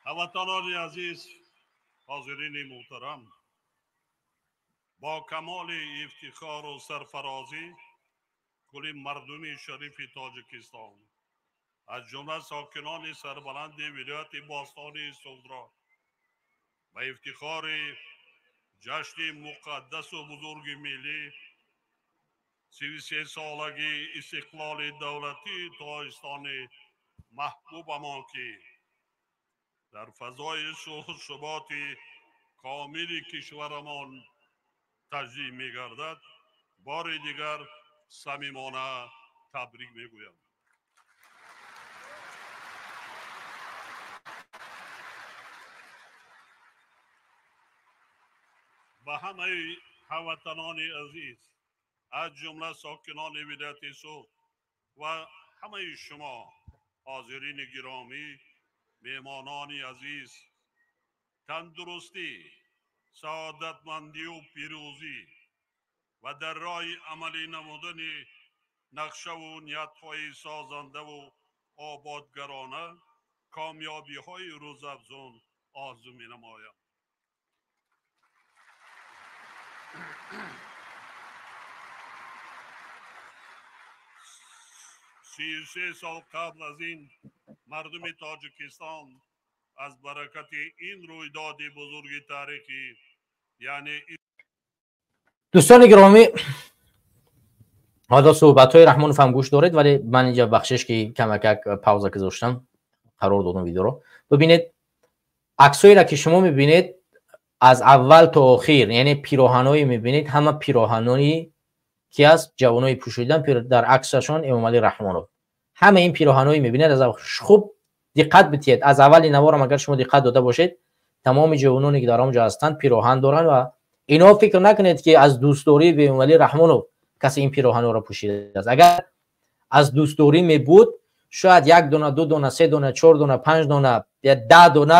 S3: هموطنان عزیز، حاضرین محترم، با کمال افتخار و سرفرازی کل مردم شریف تاجیکستان از جمله ساکنان سربلند ولایت باستانی سغد را به افتخار جشن مقدس و بزرگ ملی 33 سالگی استقلال دولتی تاجیکستان محبوبمان که در فضای صلح و ثبات کامل کشورمان تجلیل می‌گردد، بار دیگر صمیمانه تبریک میگویم. به همه هموطنان عزیز از جمله ساکنان ولایت سغد و همه شما حاضرین گرامی، مهمانان عزیز، تندرستی، سعادتمندی و پیروزی و در راه عملی نمودن نقشه و نیت‌های سازنده و آبادگرانه کامیابی‌های روزافزون آرزو می‌نمایم. 33 سال قبل از این مردم تاجیکستان از برکت این رویداد بزرگ تاریخی یعنی
S1: دوستان گرامی، حالا صحبت های رحمانوف هم گوش دارید، ولی من اینجا بخشش که کمکک پاوزه گذاشتم قرار دادم ویدیو رو. ببینید عکسایی را که شما میبینید Аз аввал то охир, яъне пироҳаное мебинед, ҳама пироҳанои ки аст, ҷавонои пӯшидан дар аксашон Эмомалӣ Раҳмонов. Ҳама ин пироҳаное мебинед, аз хуб диққат бидиҳед. Аз аввали наворам агар шумо диққат дода бошед, тамоми ҷавононе ки дар он ҷо ҳастанд пироҳан доранд ва ино фикр накунед ки аз дӯстдорӣ ба Эмомалӣ Раҳмонов касе ин пироҳанҳоро пӯшидааст. Агар аз дӯстдорӣ мебуд, шояд як дона, ду дона, се дона, чор дона, панҷ дона, 10 дона,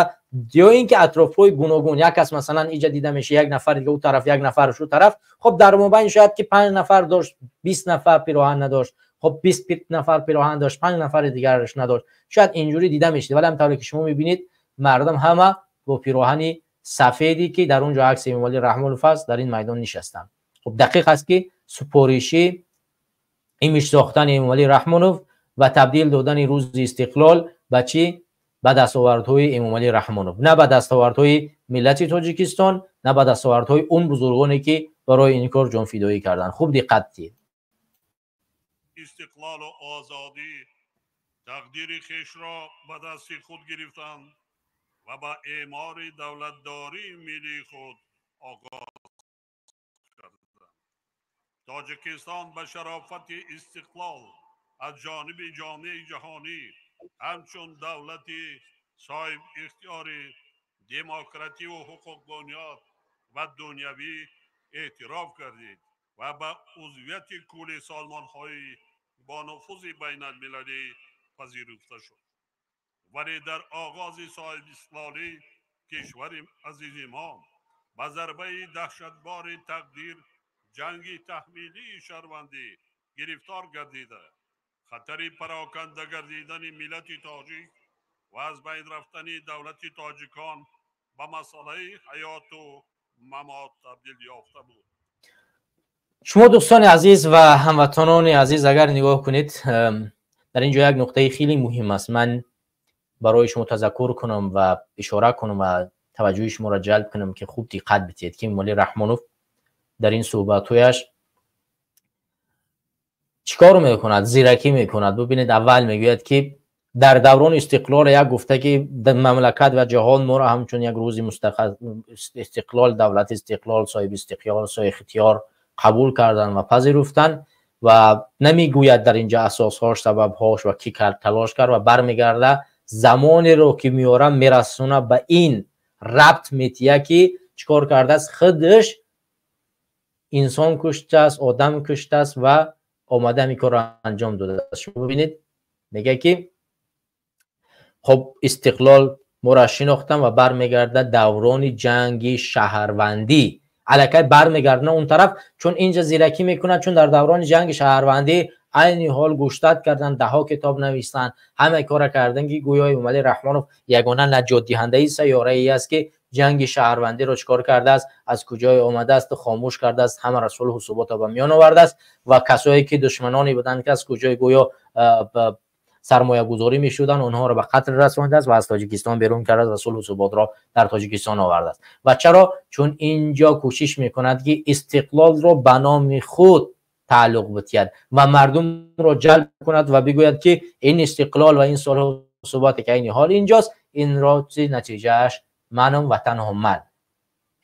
S1: ё ин ки атрофҳои гуногун, як кас масалан иҷа дида мешавад, як нафар дига ӯ тараф, як нафар шу тараф. Хоб дар мобайн шояд ки 5 нафар дошт, 20 нафар пироҳан надошт, хоб 20 нафар пироҳан дошт, 5 нафари дигараш надошт. Шояд инҷурӣ дида мешид, вале ҳамтавре ки шумо мебинед, мардум ҳама бо пироҳани сафеде ки дар он ҷо акси Эмомалӣ Раҳмонов аст, дар ин майдон нишастанд. Хоб дақиқ аст ки супориши имидж сохтани Эмомалӣ Раҳмонов ва табдил додани рӯзи истиқлол ба чӣ? Ба дастовардҳои Эмомалӣ Раҳмонов, на ба дастовардҳои миллати Тоҷикистон, на ба дастовардҳои он бузургоне ки барои ин кор ҷонфидоӣ карданд. Хуб диққат диҳед.
S3: Истиқлолу озодӣ тақдири хешро ба дасти худ гирифтанд ва ба эъмори давлатдории миллии худ оғоз карданд. Тоҷикистон ба шарофати истиқлол аз ҷониби ҷомеаи ҷаҳонӣ ҳамчун давлати соҳибихтиёри демокративу ҳуқуқбунёд ва дунявӣ эътироф гардид ва ба узвияти кулли созмонҳои бонуфузи байналмилалӣ пазируфта шуд. Вале дар оғози соҳибистиқлолӣ кишвари азизи мо ба зарбаи даҳшатбори тақдир, ҷанги таҳмилии шаҳрвандӣ гирифтор гардида, хатари пароканда гардидани миллати тоҷик ва аз байн рафтани давлати тоҷикон ба масъалаи ҳаёту мамот табдил ёфта буд.
S1: Шумо дӯстони азиз ва ҳамватанони азиз, агар нигоҳ кунед, дар ин ҷо як нуқтаи хеле муҳим аст. Ман барои шумо тазаккур кунам ва ишора кунам ва таваҷҷӯҳи шуморо ҷалб кунам ки хуб диққат бидиҳед ки Эмомалӣ Раҳмонов дар ин суҳбатҳояш чӣ кор мекунад, зиракӣ мекунад. Бубинед, аввал мегӯяд ки дар даврони истиқлол як гуфта ки мамлакат ва ҷаҳон моро ҳамчун як рӯзи истиқлол, давлати истиқлол, соҳиби истиқлол, соҳиби ихтиёр қабул карданд ва пазируфтанд ва намегӯяд дар инҷа асосҳош, сабабҳош ва ки талош кард ва бармегарда замонеро ки меорам мерасона ба ин рабт метия ки чӣ кор кардааст, худаш инсон куштааст, одам куштааст ва омада ҳамин корро анҷом додааст. Шумо бибинед, мегӯяд ки хоб истиқлол моро шинохтам ва бармегарда даврони ҷанги шаҳрвандӣ. Аллакай бармегардна он тараф, чун инҷа зиракӣ мекунад, чун дар даврони ҷанги шаҳрвандӣ айни ҳол гӯштат карданд, даҳо китоб навистанд, ҳама кора карданд ки гӯё Эмомалӣ Раҳмонов ягона наҷотдиҳандаи сайёрае аст ки ҷанги шаҳрвандиро чӣ кор кардааст, аз куҷое омадааст, хомӯш кардааст, ҳамаро сулҳу суботро ба миён овардааст ва касое ки душманоне буданд ки аз куҷое гӯё сармоягузорӣ мешуданд, онҳоро ба қатл расондааст ва аз Тоҷикистон берун кардааст ва сулҳу суботро дар Тоҷикистон овардааст. Ва чаро? Чун инҷо кӯшиш мекунад ки истиқлолро ба номи худ тааллуқ бидиҳад ва мардумро ҷалб кунад ва бигӯяд ки ин истиқлол ва ин сулҳу суботе ки айни ҳол инҷост, инро натиҷааш манам ва танҳо ман.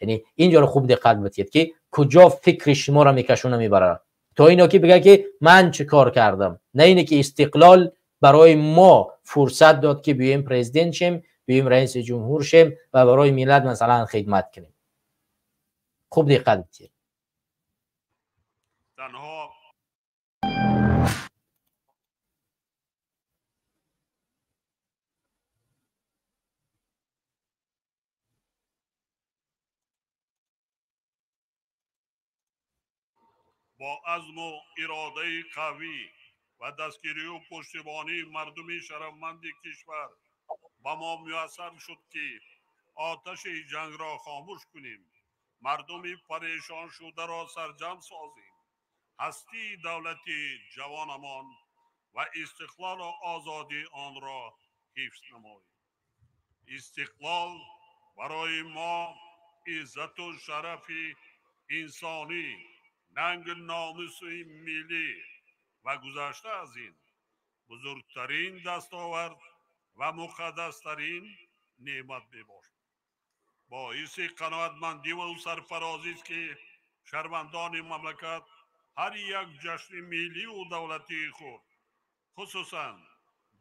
S1: Яъне инҷоро хуб диққат бидиҳед ки куҷо фикри шуморо мекашона мебарад, то ино ки бигӯяд ки ман чӣ кор кардам, на ине ки истиқлол барои мо фурсат дод ки биёем президент шем, биёем раиси ҷумҳур шем ва барои миллат масалан хидмат кунем. Хуб диққат бидиҳед.
S3: Танҳо бо азму иродаи қавӣ ва дастгирию пуштибонии мардуми шарафманди кишвар ба мо муяссар шуд ки оташи ҷангро хомӯш кунем, мардуми парешоншударо сарҷамъ созем, ҳастии давлати ҷавонамон ва истиқлолу озодии онро ҳифз намоем. Истиқлол барои мо иззату шарафи инсонӣ, нангу номуси миллӣ ва гузашта аз ин бузургтарин дастовард ва муқаддастарин неъмат мебошад. Боиси қаноатмандӣ ва сарфарозист, ки шаҳрвандони мамлакат ҳар як ҷашни миллию давлатии худ, хусусан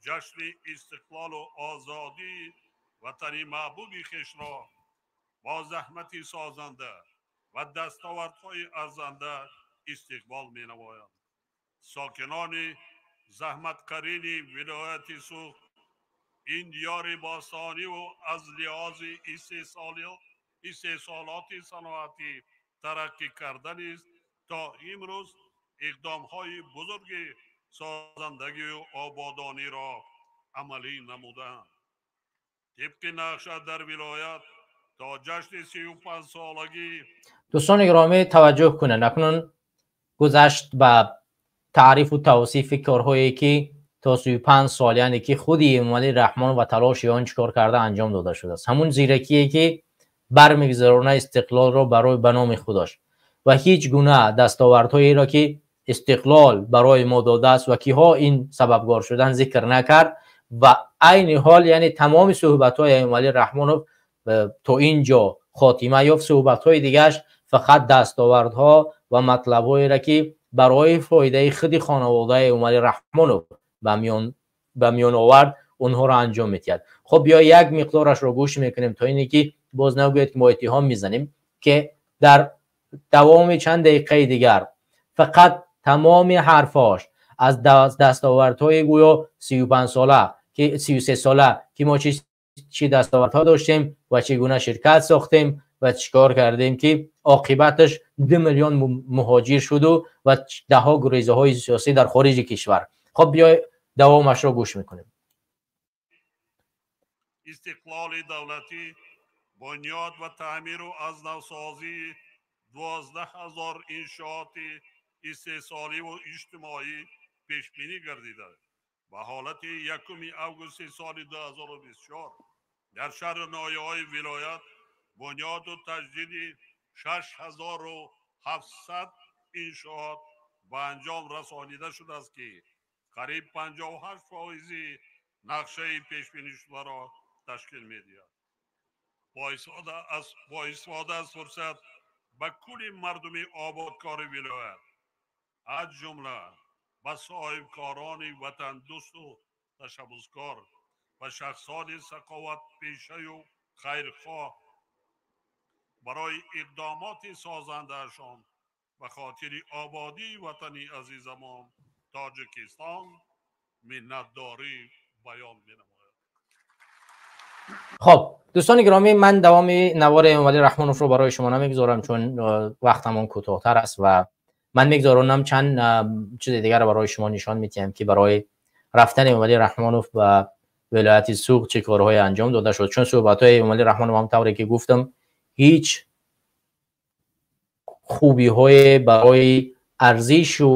S3: ҷашни истиқлолу озодии ватани маҳбуби хешро бо заҳмати созанда ва дастовардҳои арзанда истиқбол менамоянд. Сокинони заҳматкашини вилояти Суғд, ин диёри бостониву аз лиҳози истеҳсолоти саноатӣ тараққӣ карда низ то имрӯз иқдомҳои бузурги созандагию ободониро амалӣ намудаанд. Тибқи нақша, дар вилоят то ҷашни 35-солагӣ
S1: Дӯстони гиромӣ, таваҷҷӯҳ кунед. Акнун гузашт ба таърифу тавсифи корҳое, ки то 35 сол, яъне ки худи Эмомалӣ Раҳмон ва талоши он чӣ кор карда анҷом дода шудааст. Ҳамун зиракие, ки бармегузарона истиқлолро барои ба номи худаш ва ҳеҷ гуна дастовардҳоеро, ки истиқлол барои мо додааст ва киҳо ин сабабгор шудан, зикр накард. Ва айни ҳол, яъне тамоми суҳбатҳои Эмомалӣ Раҳмонов то ин ҷо хотима ёфт. Суҳбатҳои дигааш фақат дастовардҳо ва матлабҳоеро, ки барои фоидаи худи хонаводаи Эмомалӣ Раҳмонов ба миён овард, онҳоро анҷом медиҳад. Хуб, биё як миқдорашро гӯш мекунем, то ине ки боз нагӯяд, ки мо иттиҳом мезанем, ки дар давоми чанд дақиқаи дигар фақат тамоми ҳарфҳош аз дастовардҳои гӯё 35 сола, ки 33 сола, ки мо чӣ дастовардҳо доштем ва чӣ гуна ширкат сохтем ва чӣ кор кардем, ки оқибаташ 2 миллион муҳоҷир шуду ва даҳҳо гурезаҳои сиёсӣ дар хориҷи кишвар. Хоб, биёй давомашро гӯш мекунем.
S3: Истиқлоли давлатӣ бунёд ва таъмиру аз навсозии 12 000 иншооти истеҳсоливу иҷтимоӣ пешбинӣ гардида, ба ҳолати 1 августи соли 2024 дар шаҳру ноҳияҳои вилоят бунёду таҷдиди 6700 иншоот ба анҷом расонида шудааст, ки қариб 58 фоизи нақшаи пешбинишударо ташкил медиҳад. Бо истифода аз фурсат ба кулли мардуми ободкори вилоят, аз ҷумла ба соҳибкорони ватандӯсту ташаббускор ва шахсони саховатпешаю хайрхоҳ барои иқдомоти созандаашон ба хотири ободии ватани азизамон Тоҷикистон миннатдорӣ баён менамояд.
S1: Хоб, дӯстони гиромӣ, ман давоми навори Эмомалӣ Раҳмоновро барои шумо намегузорам, чун вақтамон кӯтоҳтар аст ва ман мегузоронам, чанд чизи дигарро барои шумо нишон медиҳам, ки барои рафтани Эмомалӣ Раҳмонов ба вилояти Суғд чӣ корҳое анҷом дода шуд. Чун суҳбатҳои Эмомалӣ Раҳмонов, ҳам тавре ки гуфтам, ҳеҷ хубиҳое барои арзишу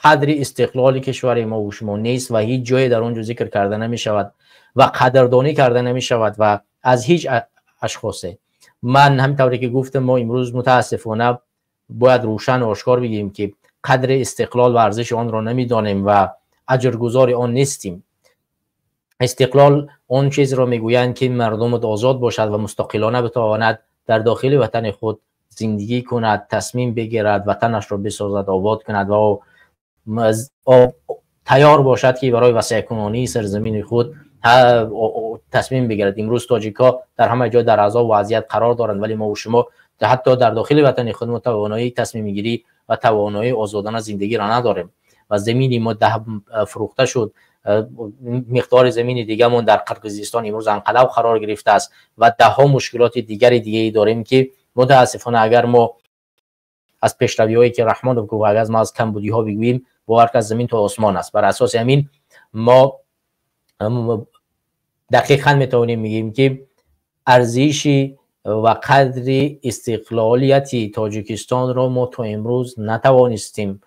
S1: қадри истиқлоли кишвари мо шумо нест ва ҳеҷ ҷое дар он ҷо зикр карда намешавад ва қадрдонӣ карда намешавад ва аз ҳеҷ ашхосе. Ман ҳамин тавре ки гуфтам, мо имрӯз мутаассифона бояд рӯшан ошкор бигӯем, ки қадри истиқлол ва арзиши онро намедонем ва аҷргузори он нестем. Истиқлол он чизро мегӯянд, ки мардумат озод бошад ва мустақилона битавонад дар дохили ватани худ зиндагӣ кунад, тасмим бигирад, ватанашро бисозад, обод кунад ва тайёр бошад, ки барои васеъкунонии сарзамини худ тасмим бигирад. Имрӯз тоҷикҳо дар ҳама ҷо дар азоб ва азият қарор доранд, вале мо шумо ҳатто дар дохили ватани худ мо тавоноии тасмимгирӣ ва тавоноии озодона зиндагиро надорем ва замини мо фурӯхта шуд. Миқдори замини дигамон дар Қирғизистон имрӯз анқалаб қарор гирифтааст ва даҳҳо мушкилоти дигари дигае дорем, ки мутаассифона, агар мо аз пешравиҳое, ки Раҳмонов гуфт, агар мо аз камбудиҳо бигӯем, бовар аз замин то осмон аст. Бар асоси ҳамин мо дақиқан метавонем мегӯем, ки арзиши ва қадри истиқлолияти Тоҷикистонро мо то имрӯз натавонистем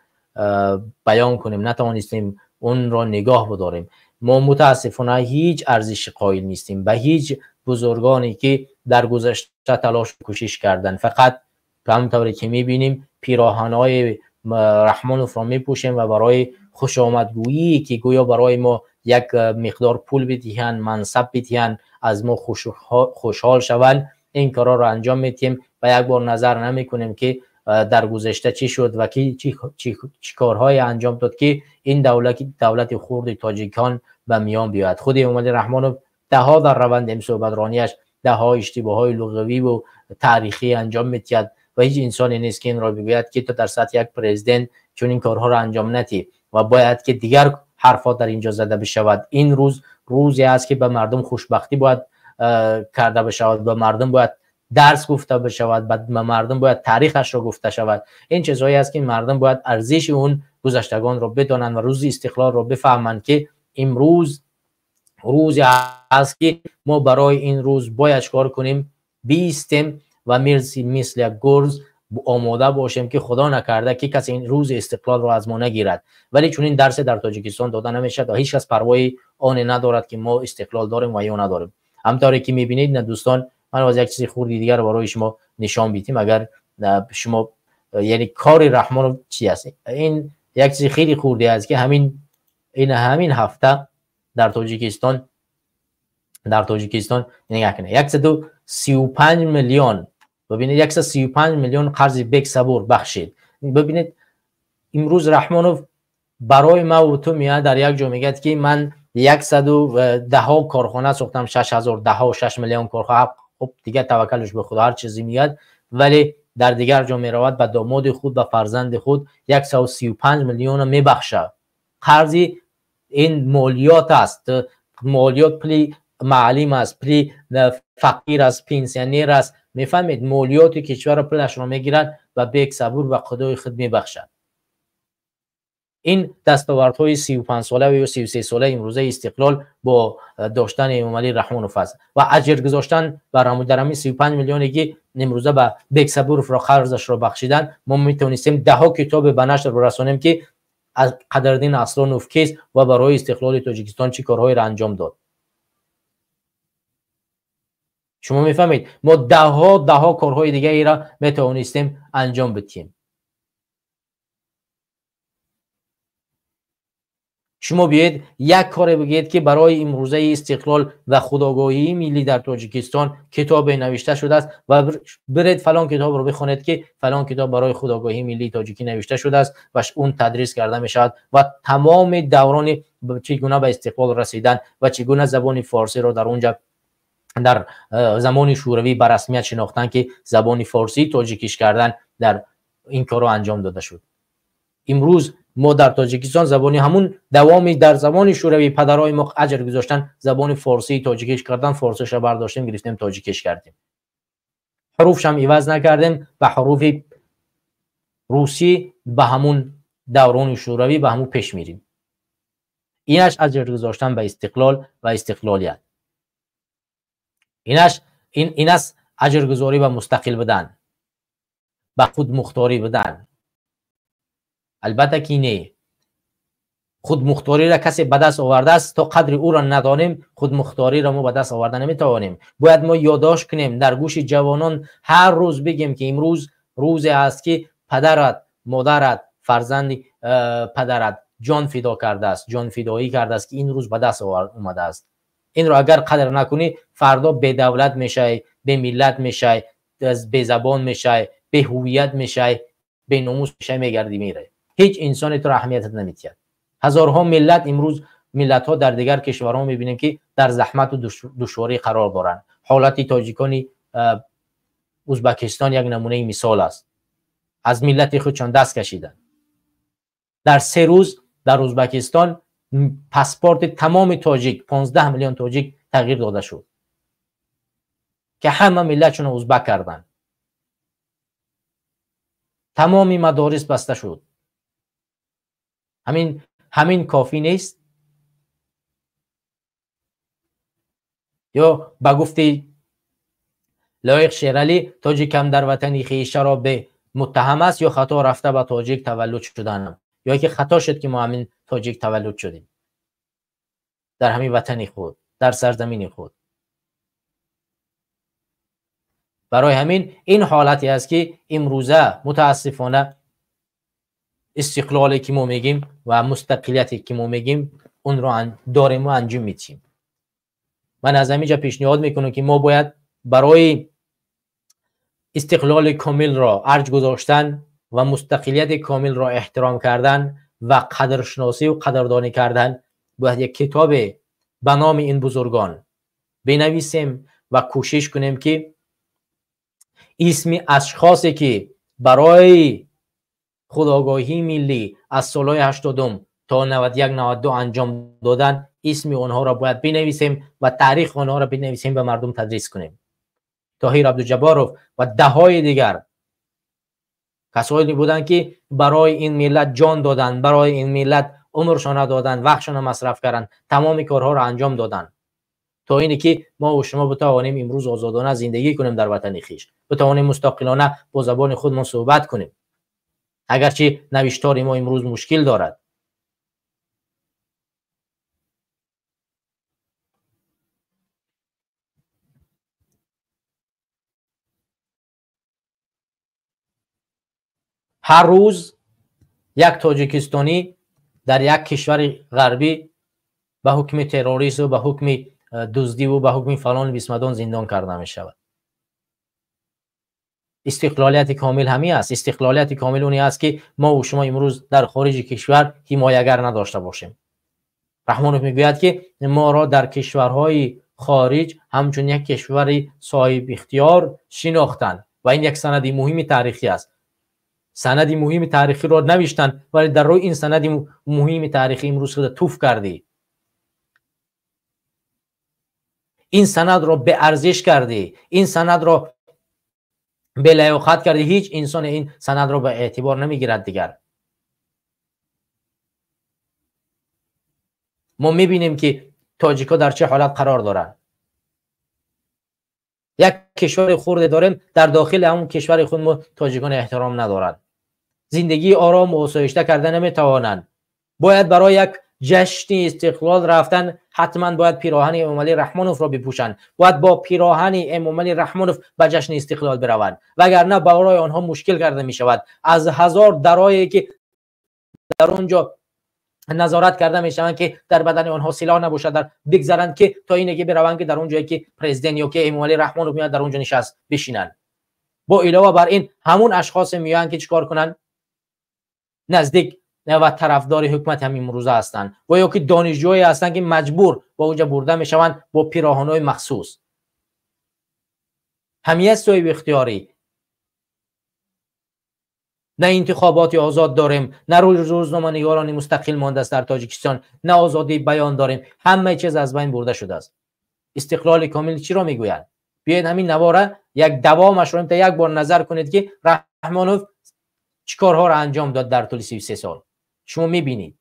S1: баён кунем, натавонистем онро нигоҳ бидорем. Мо мутаассифона ҳеҷ арзиши қоил нестем ба ҳеҷ бузургоне, ки дар гузашта талошу кӯшиш карданд. Фақат ҳамон тавре ки мебинем, пироҳанҳои Раҳмоновро мепӯшем ва барои хушомадгӯие, ки гӯё барои мо як миқдор пул бидиҳанд, мансаб бидиҳанд, از ما خوشحال شوند این کارا رو انجام میدیم و یک بار نظر نمیکنیم که در گذشته چی شد و کی چی کارهای انجام داد که این دولت خرد تاجیکان به میان بیاید. خود امامعلی رحمانوف ده در روند این صحبت رانیش ده ها اشتباه های لغوی و تاریخی انجام میدهد و هیچ انسانی نیست که این را بگوید که تو در سطح یک پرزیدنت چون این کارها را انجام ندی و باید که دیگر حرفا در اینجا زده بشود. این روز روزی است که به مردم خوشبختی باید کرده بشود، به مردم باید درس گفته بشود، به مردم باید تاریخش را گفته شود. این چیزهایی است که مردم باید ارزش اون گذشتگان را بدانند و روز استقلال را بفهمند که امروز روزی است که ما برای این روز باید کار کنیم، بیستیم و مثل یک گرز آماده باشیم که خدا نکرده که کسی این روز استقلال را از ما نگیرد. ولی چون این درس در تاجیکستان داده نمیشد و هیچ کس پروای آن ندارد که ما استقلال داریم و یا نداریم. همطوری که میبینید نه دوستان، من از یک چیز خوردی دیگر برای شما نشان میدیم. اگر شما یعنی کار رحمان چی است، این یک چیز خیلی خوردی است که همین هفته در تاجیکستان نگاه کنید 135 میلیون، ببینید 135 میلیون قرض بک صبور بخشید. ببینید امروز رحمانوف برای ما و تو میاد در یک جا میگه که من 110 کارخانه ساختم، 6000 ده 6 میلیون کارخانه. خب دیگه توکلش به خدا هر چیزی میاد، ولی در دیگر جا میرود به داماد خود و فرزند خود 135 میلیون میبخشه. قرضی این مالیات است، مالیات پلی معلم است، پلی فقیر است، پنسیونر است. میفهمید مالیات کشور پولش را میگیرند و به یک صبور و خدای خود میبخشند. این دستاوردهای 35 ساله و 33 ساله امروزه استقلال با داشتن امامعلی رحمانوف است و اجر گذاشتن بر در همین 35 میلیونی که امروزه به بک صبوروف را قرضش را بخشیدن، ما میتونستیم ده ها کتاب به نشر برسانیم که از قدردین اصلانوف کیست و برای استقلال تاجیکستان چه کارهایی را انجام داد. شما میفهمید ما ده ها کارهای دیگه ای را میتونستیم انجام بدیم. شما بیاید یک کار بگید که برای امروزه استقلال و خودآگاهی ملی در تاجیکستان کتاب نوشته شده است و برید فلان کتاب رو بخونید که فلان کتاب برای خودآگاهی ملی تاجیکی نوشته شده است و اون تدریس کرده می شود و تمام دوران چگونه به استقلال رسیدن و چگونه زبان فارسی را در اونجا در زمان شوروی به رسمیت شناختن که زبان فارسی تاجیکیش کردن، در این کارو انجام داده شد. امروز ما در تاجیکستان زبانی همون دوامی در زمان شوروی پدرای ما اجر گذاشتن زبان فارسی تاجیکیش کردن، فارسیش را برداشتیم گرفتیم تاجیکیش کردیم، حروفش هم عوض نکردیم و حروف روسی به همون دوران شوروی به همون پیش میریم. اینش اجر گذاشتن به استقلال و استقلالیت، اینش این است اجرگذاری و مستقل بدن، به خود مختاری بدن. البته که نه، خود مختاری را کسی به دست آورده است تا قدر او را ندانیم خود مختاری را ما به دست آورده نمیتوانیم. باید ما یادداشت کنیم، در گوش جوانان هر روز بگیم که امروز روزی است که پدرت، مادرت، فرزند پدرت جان فدا کرده است، جان فدایی کرده است که این روز به دست آمده است. این را اگر قدر نکنی فردا به دولت میشی، به ملت میشی، به زبان میشی، به هویت میشی، به ناموس میشی، میگردی میره. هیچ انسانی تو را اهمیت نمیدهد. هزارها ملت امروز، ملت ها در دیگر کشورها میبینیم که در زحمت و دشواری قرار دارند. حالت تاجیکان ازبکستان یک نمونه مثال است. از ملت خودشان دست کشیدن. در 3 روز در ازبکستان پاسپورت تمام تاجیک 15 میلیون تاجیک تغییر داده شد که همه ملتشون ازبک کردن. تمام مدارس بسته شد. همین کافی نیست؟ یا به گفته لایق شیرالی تاجیکم در وطن خویش را به متهم است یا خطا رفته به تاجیک تولد شدنم، یا که خطا شد که ما همین تاجیک تولد شدیم در همین وطن خود، در سرزمین خود. برای همین این حالتی است که امروزه متاسفانه استقلالی که ما میگیم و مستقلیتی که ما میگیم اون رو داریم و انجام میدیم. من از همینجا پیشنهاد میکنم که ما باید برای استقلال کامل را ارج گذاشتن و مستقلیت کامل را احترام کردن و قدرشناسی و قدردانی کردن باید یک کتاب به نام این بزرگان بنویسیم و کوشش کنیم که اسم اشخاصی که برای خودآگاهی ملی از سالهای 80 تا 91 92 انجام دادن، اسم آنها را باید بنویسیم و تاریخ آنها را بنویسیم و مردم تدریس کنیم. طاهر عبدالجباروف و دههای دیگر کسانی بودند که برای این ملت جان دادند، برای این ملت عمرشان دادند، وقتشان مصرف کردند، تمام کارها را انجام دادند تا اینی که ما و شما بتوانیم امروز آزادانه زندگی کنیم در وطن خویش، بتوانیم مستقلانه با زبان خودمان صحبت کنیم، اگرچه نوشتار ما امروز مشکل دارد. هر روز یک تاجیکستانی در یک کشور غربی به حکم تروریسم و به حکم دزدی و به حکم فلان بیسمدان زندان کرده می شود. استقلالیت کامل همی است. استقلالیت کامل اونی است که ما و شما امروز در خارج کشور حمایتگر نداشته باشیم. رحمانوف میگوید که ما را در کشورهای خارج همچون یک کشور صاحب اختیار شناختند و این یک سند مهم تاریخی است. سند مهم تاریخی را نوشتن، ولی در روی این سند مهم تاریخی امروز خود توف کردی، این سند را به ارزش کردی، این سند را به لیاقت کردی. هیچ انسان این سند را به اعتبار نمیگیرد دیگر. ما میبینیم که تاجیکا در چه حالت قرار دارند. یک کشور خرد داریم، در داخل همون کشور خود ما تاجیکان احترام ندارند، زندگی آرام و آسایشته کرده نمیتوانند. باید برای یک جشن استقلال رفتن حتما باید پیراهن امامعلی رحمانوف را بپوشند، باید با پیراهن امامعلی رحمانوف به جشن استقلال بروند، وگرنه برای آنها مشکل کرده می شود. از هزار درایی که در اونجا نظارت کرده می شوند که در بدن آنها سلاح نباشد، در بگذرند که تا اینه که بروند که در اون جایی که پرزیدنت یا که امامعلی رحمانوف میاد در اونجا نشست بشینند. با علاوه بر این همون اشخاص میان که چیکار کنن، نزدیک و طرفدار حکومت هم امروزه هستند و یا که دانشجویی هستند که مجبور با اونجا برده میشوند با پیراهن‌های مخصوص. همیه صاحب اختیاری، نه انتخابات آزاد داریم، نه روزنامه‌نگاران مستقل مانده است در تاجیکستان، نه آزادی بیان داریم، همه چیز از بین برده شده است. استقلال کامل چی را میگویند؟ بیاید همین نواره یک دوامش رو تا یک بار نظر کنید که رحمانوف چیکارها را انجام داد در طول 33 سال. شما میبینید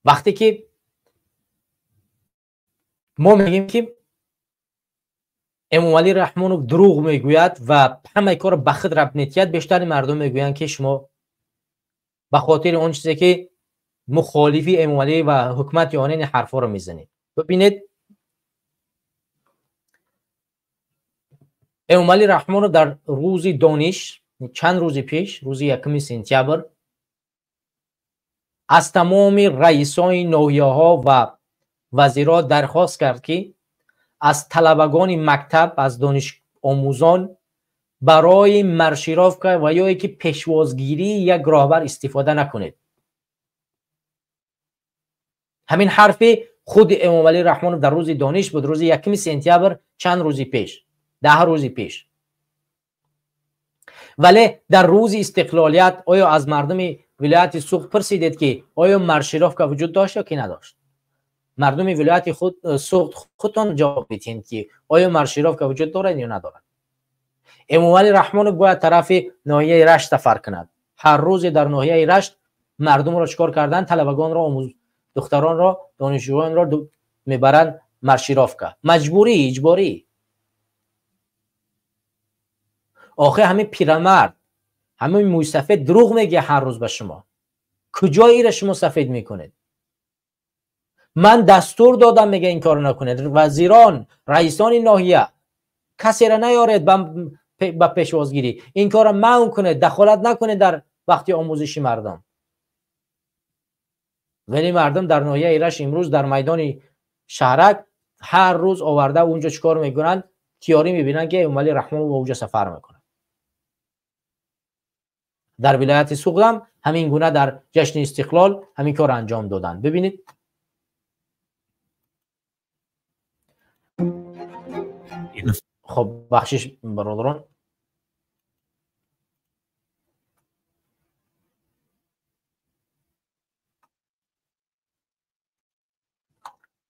S1: وقتی که ما میگیم که امامعلی رحمانوف دروغ میگوید و همه کار به خود ربط می‌دهد، بیشتر مردم میگویند که شما به خاطر اون چیزی که مخالفی امامعلی و حکومت یعنی این حرفا رو میزنید. ببینید امامعلی رحمانوف در روز دانش چند روز پیش، روز 1 سپتامبر، از تمام رئیسای ناحیه ها و وزیرا درخواست کرد که از طلبگان مکتب، از دانش آموزان برای маршировка و یا که پیشوازگیری یک راهبر استفاده نکنید. همین حرف خود امامعلی رحمانوف در روز دانش بود، روز 1 سپتامبر، چند روزی پیش، 10 روزی پیش. ولی در روز استقلالیت آیا از مردم ولایت سوخت پرسیدید که آیا маршировка وجود داشت یا که نداشت؟ مردم ولایت خود سوخت خودتان جواب بدین که آیا маршировка وجود دارد یا ندارد. امامعلی رحمانوف باید طرف ناحیه رشت سفر کند. هر روز در ناحیه رشت مردم را چکار کردن؟ طلبگان را، دختران را، دانشجویان را میبرند маршировка، مجبوری، اجباری. آخه همین پیرمرد، همین موی سفید دروغ میگه هر روز به شما. کجایی را شما سفید میکنید؟ من دستور دادم میگه این کارو نکنید. وزیران، رئیسان ناحیه، کسی را نیارید به به پیشوازگیری. این کارو منع کنه، دخالت نکنه در وقتی آموزشی مردم. ولی مردم در ناحیه رشت امروز در میدان شهرک هر روز آورده اونجا چیکار میکنن؟ تیاری میبینن که امامعلی رحمان با اونجا سفر میکنن. در ولایت سغد هم همین گونه در جشن استقلال همین کار انجام دادن. ببینید خب بخشش برادران،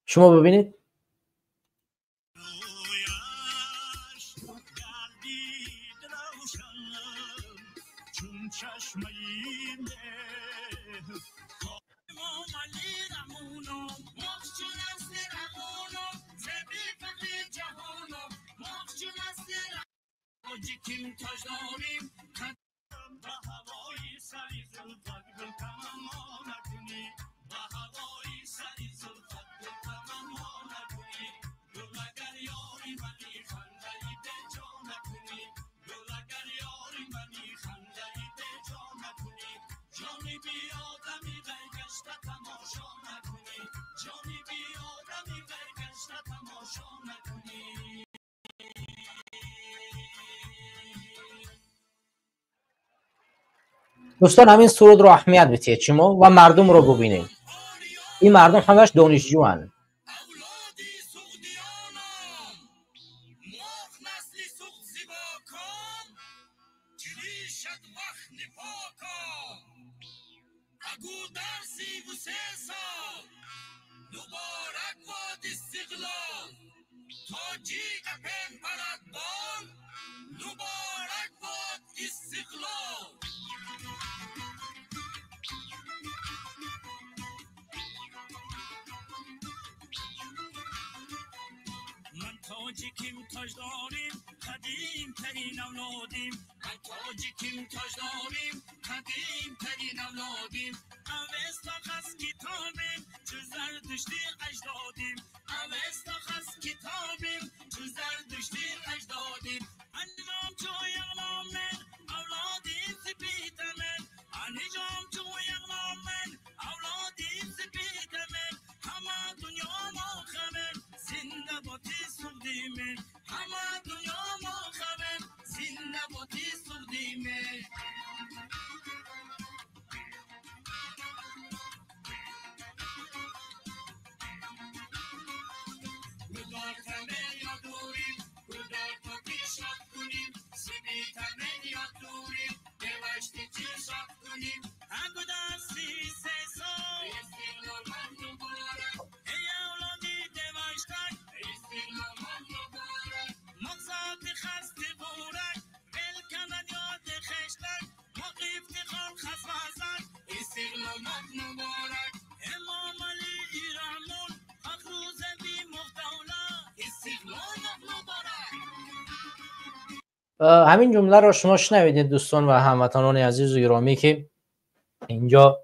S1: شما ببینید دوستان همین سرود رو اهمیت بدید شما و مردم رو ببینید. این مردم همش دانشجوان. همین جمله را شما شنیدید دوستان و هموطنان عزیز و گرامی که اینجا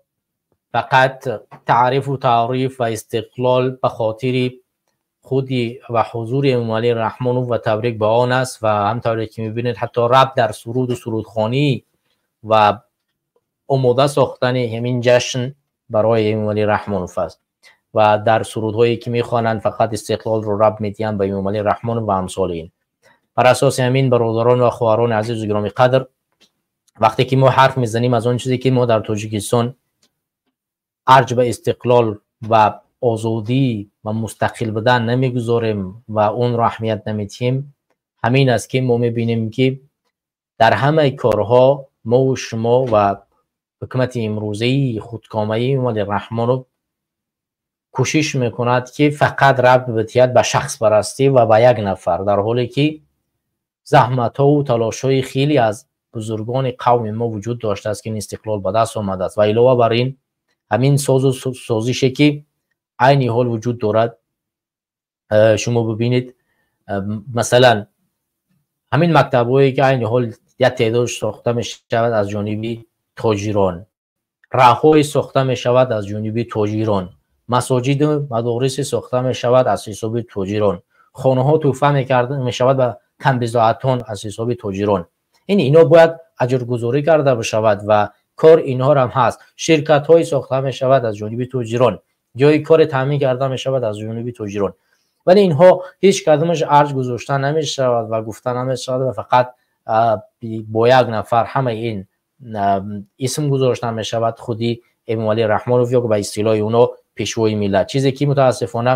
S1: فقط تعریف و تعریف و استقلال به خاطر خودی و حضور امامعلی رحمان و تبریک به آن است و همطوری که میبینید حتی رب در سرود و سرودخوانی و آماده ساختن همین جشن برای امامعلی رحمان است و در سرودهایی که میخوانند فقط استقلال رو رب میدین به امامعلی رحمان و امثال این. بر اساس همین برادران و خواهران عزیز و گرامی قدر، وقتی که ما حرف میزنیم از آن چیزی که ما در تاجیکستان ارج به استقلال و آزادی و مستقل بودن نمیگذاریم و اون را اهمیت نمیدیم، همین است که ما میبینیم که در همه کارها ما و شما و حکومت امروزی خودکامه‌ای امامعلی رحمان کوشش میکند که فقط ربط بدهد به شخص پرستی و به یک نفر، در حالی که زحمت ها و تلاش های خیلی از بزرگان قوم ما وجود داشته است که این استقلال به دست آمده است و علاوه بر این همین ساز و سازشی که عین حال وجود دارد. شما ببینید مثلا همین مکتب هایی که عین حال یک تعداد ساخته می شود از جانب تاجران، راه‌های ساخته می شود از جانب تاجران، مساجد و مدارس ساخته می شود از حساب تاجران، خانه ها تحفه می شود به камбизоатон, аз ҳисоби тоҷирон. Ин ино бояд аҷргузорӣ карда бишавад ва кор инҳо ҳам ҳаст. Ширкатҳое сохта мешавад аз ҷониби тоҷирон, ҷои кор таъмин карда мешавад аз ҷониби тоҷирон, вале инҳо ҳеҷ кадомаш арҷ гузошта намешавад ва гуфта намешавад ва фақат бо як нафар ҳамаи ин исм гузошта мешавад, худи Эмомалӣ Раҳмонов ё ба истилоҳи оно пешвои миллат, чизе ки мутаассифона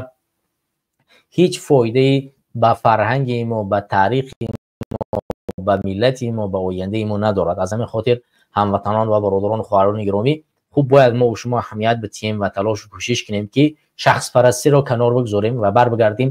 S1: ҳеҷ фоидае ба фарҳанги мо, ба таърихи мо, ба миллати мо, ба ояндаи мо надорад. Аз ҳамин хотир ҳамватанон ва бародарону хоҳарони гиромӣ, хуб бояд мо шумо аҳамият бидиҳем ва талошу кӯшиш кунем, ки шахспарастиро канор бигзорем ва барбигардем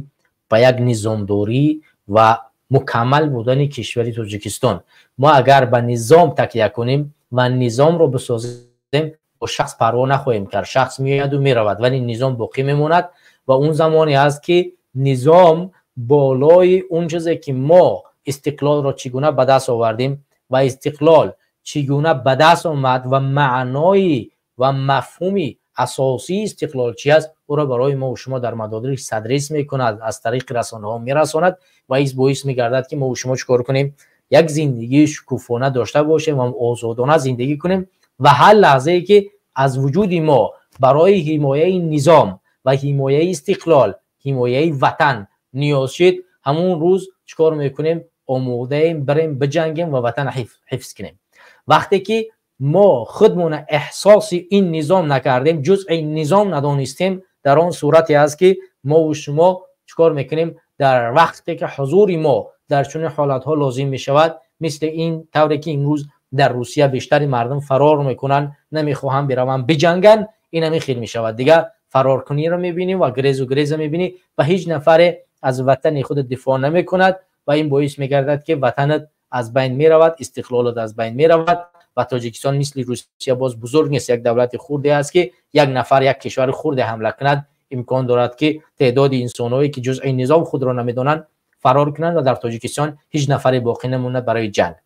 S1: ба як низомдорӣ ва мукаммал будани кишвари Тоҷикистон. Мо агар ба низом такя кунем ва низомро бисозем, бо шахс парво нахоҳем кард. Шахс меояду меравад, вале низом боқӣ мемонад ва он замоне аст, ки низом болои он чизе ки мо истиқлолро чӣ гуна ба даст овардем ва истиқлол чӣ гуна ба даст омад ва маънои ва мафҳуми асосии истиқлол чи аст, ӯро барои мо шумо дар мадорис тадрис мекунад, аз тариқи расонаҳо мерасонад ва ин боис мегардад, ки мо шумо чӣ кор кунем? Як зиндагии шукуфона дошта бошем ва озодона зиндагӣ кунем. Ва ҳар лаҳзае ки аз вуҷуди мо барои ҳимояи низом ва ҳимояи истиқлол, ҳимояи ватан ниёз шид, ҳамон рӯз чӣ кор мекунем? Омодаем барем биҷангем ва ватан ҳифз кунем. Вақте ки мо худмона эҳсоси ин низом накардем, ҷузъи низом надонистем, дар он сурате аст, ки мову шумо чӣ кор мекунем? Дар вақте ки ҳузури мо дар чунин ҳолатҳо лозим мешавад, мисли ин тавре ки имрӯз дар Русия бештари мардум фарор мекунанд, намехоҳанд бираванд биҷанганд, ин ҳамин хел мешавад. Дигар фароркуниро мебинӣ ва грезу греза мебинӣ ва ҳеҷ нафаре аз ватани худ дифоъ намекунад ва ин боис мегардад, ки ватанат аз байн меравад, истиқлолат аз байн меравад. Ва Тоҷикистон мисли Русия боз бузург нест, як давлати хурде аст, ки як нафар, як кишвари хурде ҳамла кунад, имкон дорад, ки теъдоди инсонҳое ки ҷузъи низом худро намедонанд, фарор кунанд ва дар Тоҷикистон ҳеҷ нафаре боқӣ намонад барои ҷанг.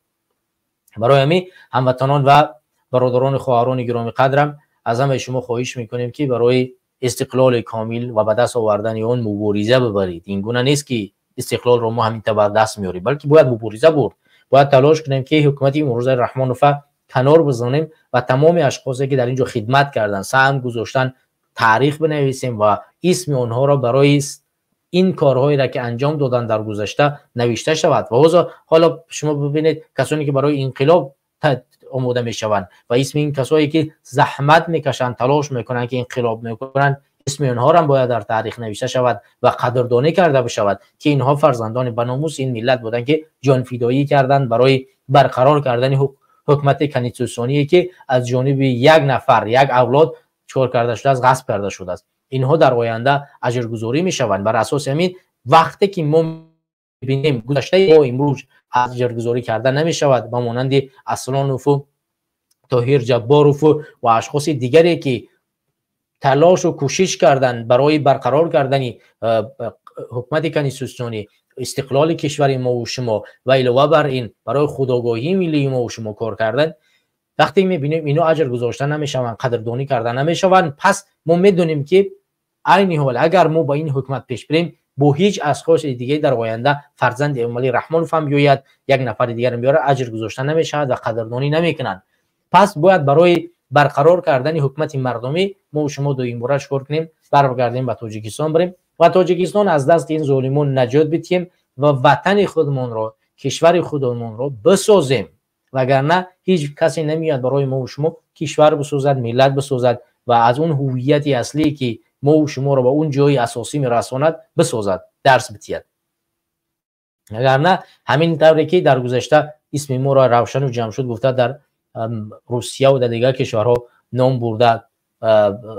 S1: Барои ҳамин, ҳамватанон ва бародарону хоҳарони гиромиқадрам, аз ҳамаи шумо хоҳиш мекунем, ки барои истиқлоли комил ва ба даст овардани он мубориза бибаред. Ин гуна нест, ки истиқлолро мо ҳамин тавр даст меорем, балки бояд мубориза бурд. Бояд талош кунем, ки ҳукумати имрӯзаи Раҳмонова канор бизонем ва тамоми ашхосе ки дар ин ҷо хидмат карданд, саҳм гузоштанд, таърих бинависем ва исми онҳоро барои ин корҳоеро ки анҷом доданд дар гузашта навишта шавад. Ва ҳоло шумо бибинед, касоне ки барои инқилоб омода мешаванд ва исми ин касое ки заҳмат мекашанд, талош мекунанд, ки инқилоб мекунанд, исми онҳоро бояд дар таърих навишта шавад ва қадрдонӣ карда бишавад, ки инҳо фарзандони баномус ин миллат буданд, ки ҷонфидоӣ карданд барои барқарор кардани ҳукумати конститутсионие, ки аз ҷониби як нафар, як авлод чикор карда шудааст? Ғасб карда шудааст. Инҳо дар оянда аҷргузорӣ мешаванд. Бар асоси ҳамин, вақте ки мо мебинем, гузаштаи мо имрӯз аҷргузорӣ карда намешавад, ба монанди Аслонову Тоҳир Ҷабборову ва ашхоси дигаре ки талошу кӯшиш карданд барои барқарор кардани ҳукумати конститутсионӣ, истиқлоли кишвари мову шумо ва илова бар ин барои худогоҳии миллии мову шумо кор карданд, вақте мебинем, ино аҷр гузошта намешаванд, қадрдонӣ карда намешаванд, пас мо медонем, ки айни ҳол агар мо ба ин ҳукумат пеш бирем, бо ҳеҷ ашхоси дигаре дар оянда, фарзанди Эмомалӣ Раҳмонов ҳам биёяд, як нафари дигарам биёрад, аҷр гузошта намешавад ва қадрдонӣ намекунанд. Пас бояд барои барқарор кардани ҳукумати мардумӣ мо шумо дуюмбора чикор кунем? Баргардем, ба Тоҷикистон бирем ва Тоҷикистон аз дасти ин золимон наҷот бидиҳем ва ватани худмонро, кишвари худмонро бисозем. Вагарна ҳеҷ касе намеояд барои мо шумо кишвар бисозад, миллат бисозад ва аз он ҳувияти аслие ки мо шуморо ба он ҷои асосӣ мерасонад, бисозад, дарс бидиҳад. Агарна ҳамин тавре ки дар гузашта исми моро Равшану Ҷамшуд гуфта, дар Русия ва дар дигар кишварҳо ном бурда,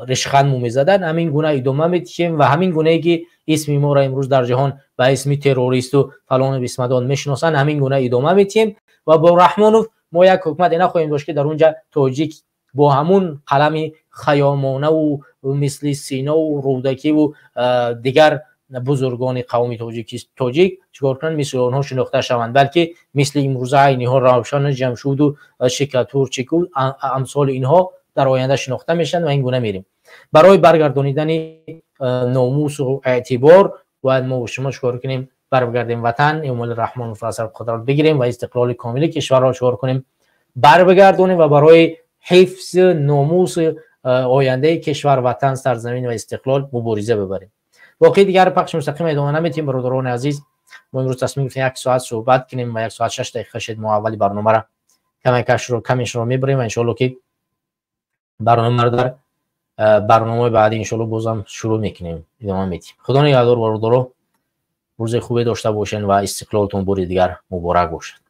S1: ришханд мезаданд, ҳамин гуна идома медиҳем. Ва ҳамин гунае ки исми моро имрӯз дар ҷаҳон ба исми террористу фалону бисмадон мешиносанд, ҳамин гуна идома медиҳем. Ва бо Раҳмонов мо як ҳукумате нахоҳем дошт, ки дар он ҷа тоҷик бо ҳамун қалами хаёмонаву мисли Синову Рӯдакиву дигар бузургони қавми тоҷик чикор кунанд, мисли онҳо шинохта шаванд, балки мисли имрӯза айниҳо Равшану Ҷамшуду Шикатурчику амсоли инҳо дар оянда шинохта мешаванд. Ва ин гуна мерем. Барои баргардонидани номусу эътибор бояд мо шумо чикор кунем?
S4: برگردیم وطن، امام رحمان فاصل قدرت بگیریم و استقلال کامل کشور را چهار کنیم، بر بگردونیم و برای حفظ ناموس آینده کشور، وطن، سرزمین و استقلال مبارزه ببریم. باقی دیگر پخش مستقیم ادامه نمیتیم. برادران عزیز، ما امروز تصمیم گرفتیم یک ساعت صحبت کنیم و 1 ساعت 6 دقیقه شد. ما اولی برنامه را کمکش رو کمیش رو میبریم و انشالله که برنامه رو در برنامه بعدی انشالله بازم شروع میکنیم، ادامه میدیم. خدا نگهدار برادران، روز خوبی داشته باشین و استقلالتون باری دیگر مبارک باشد.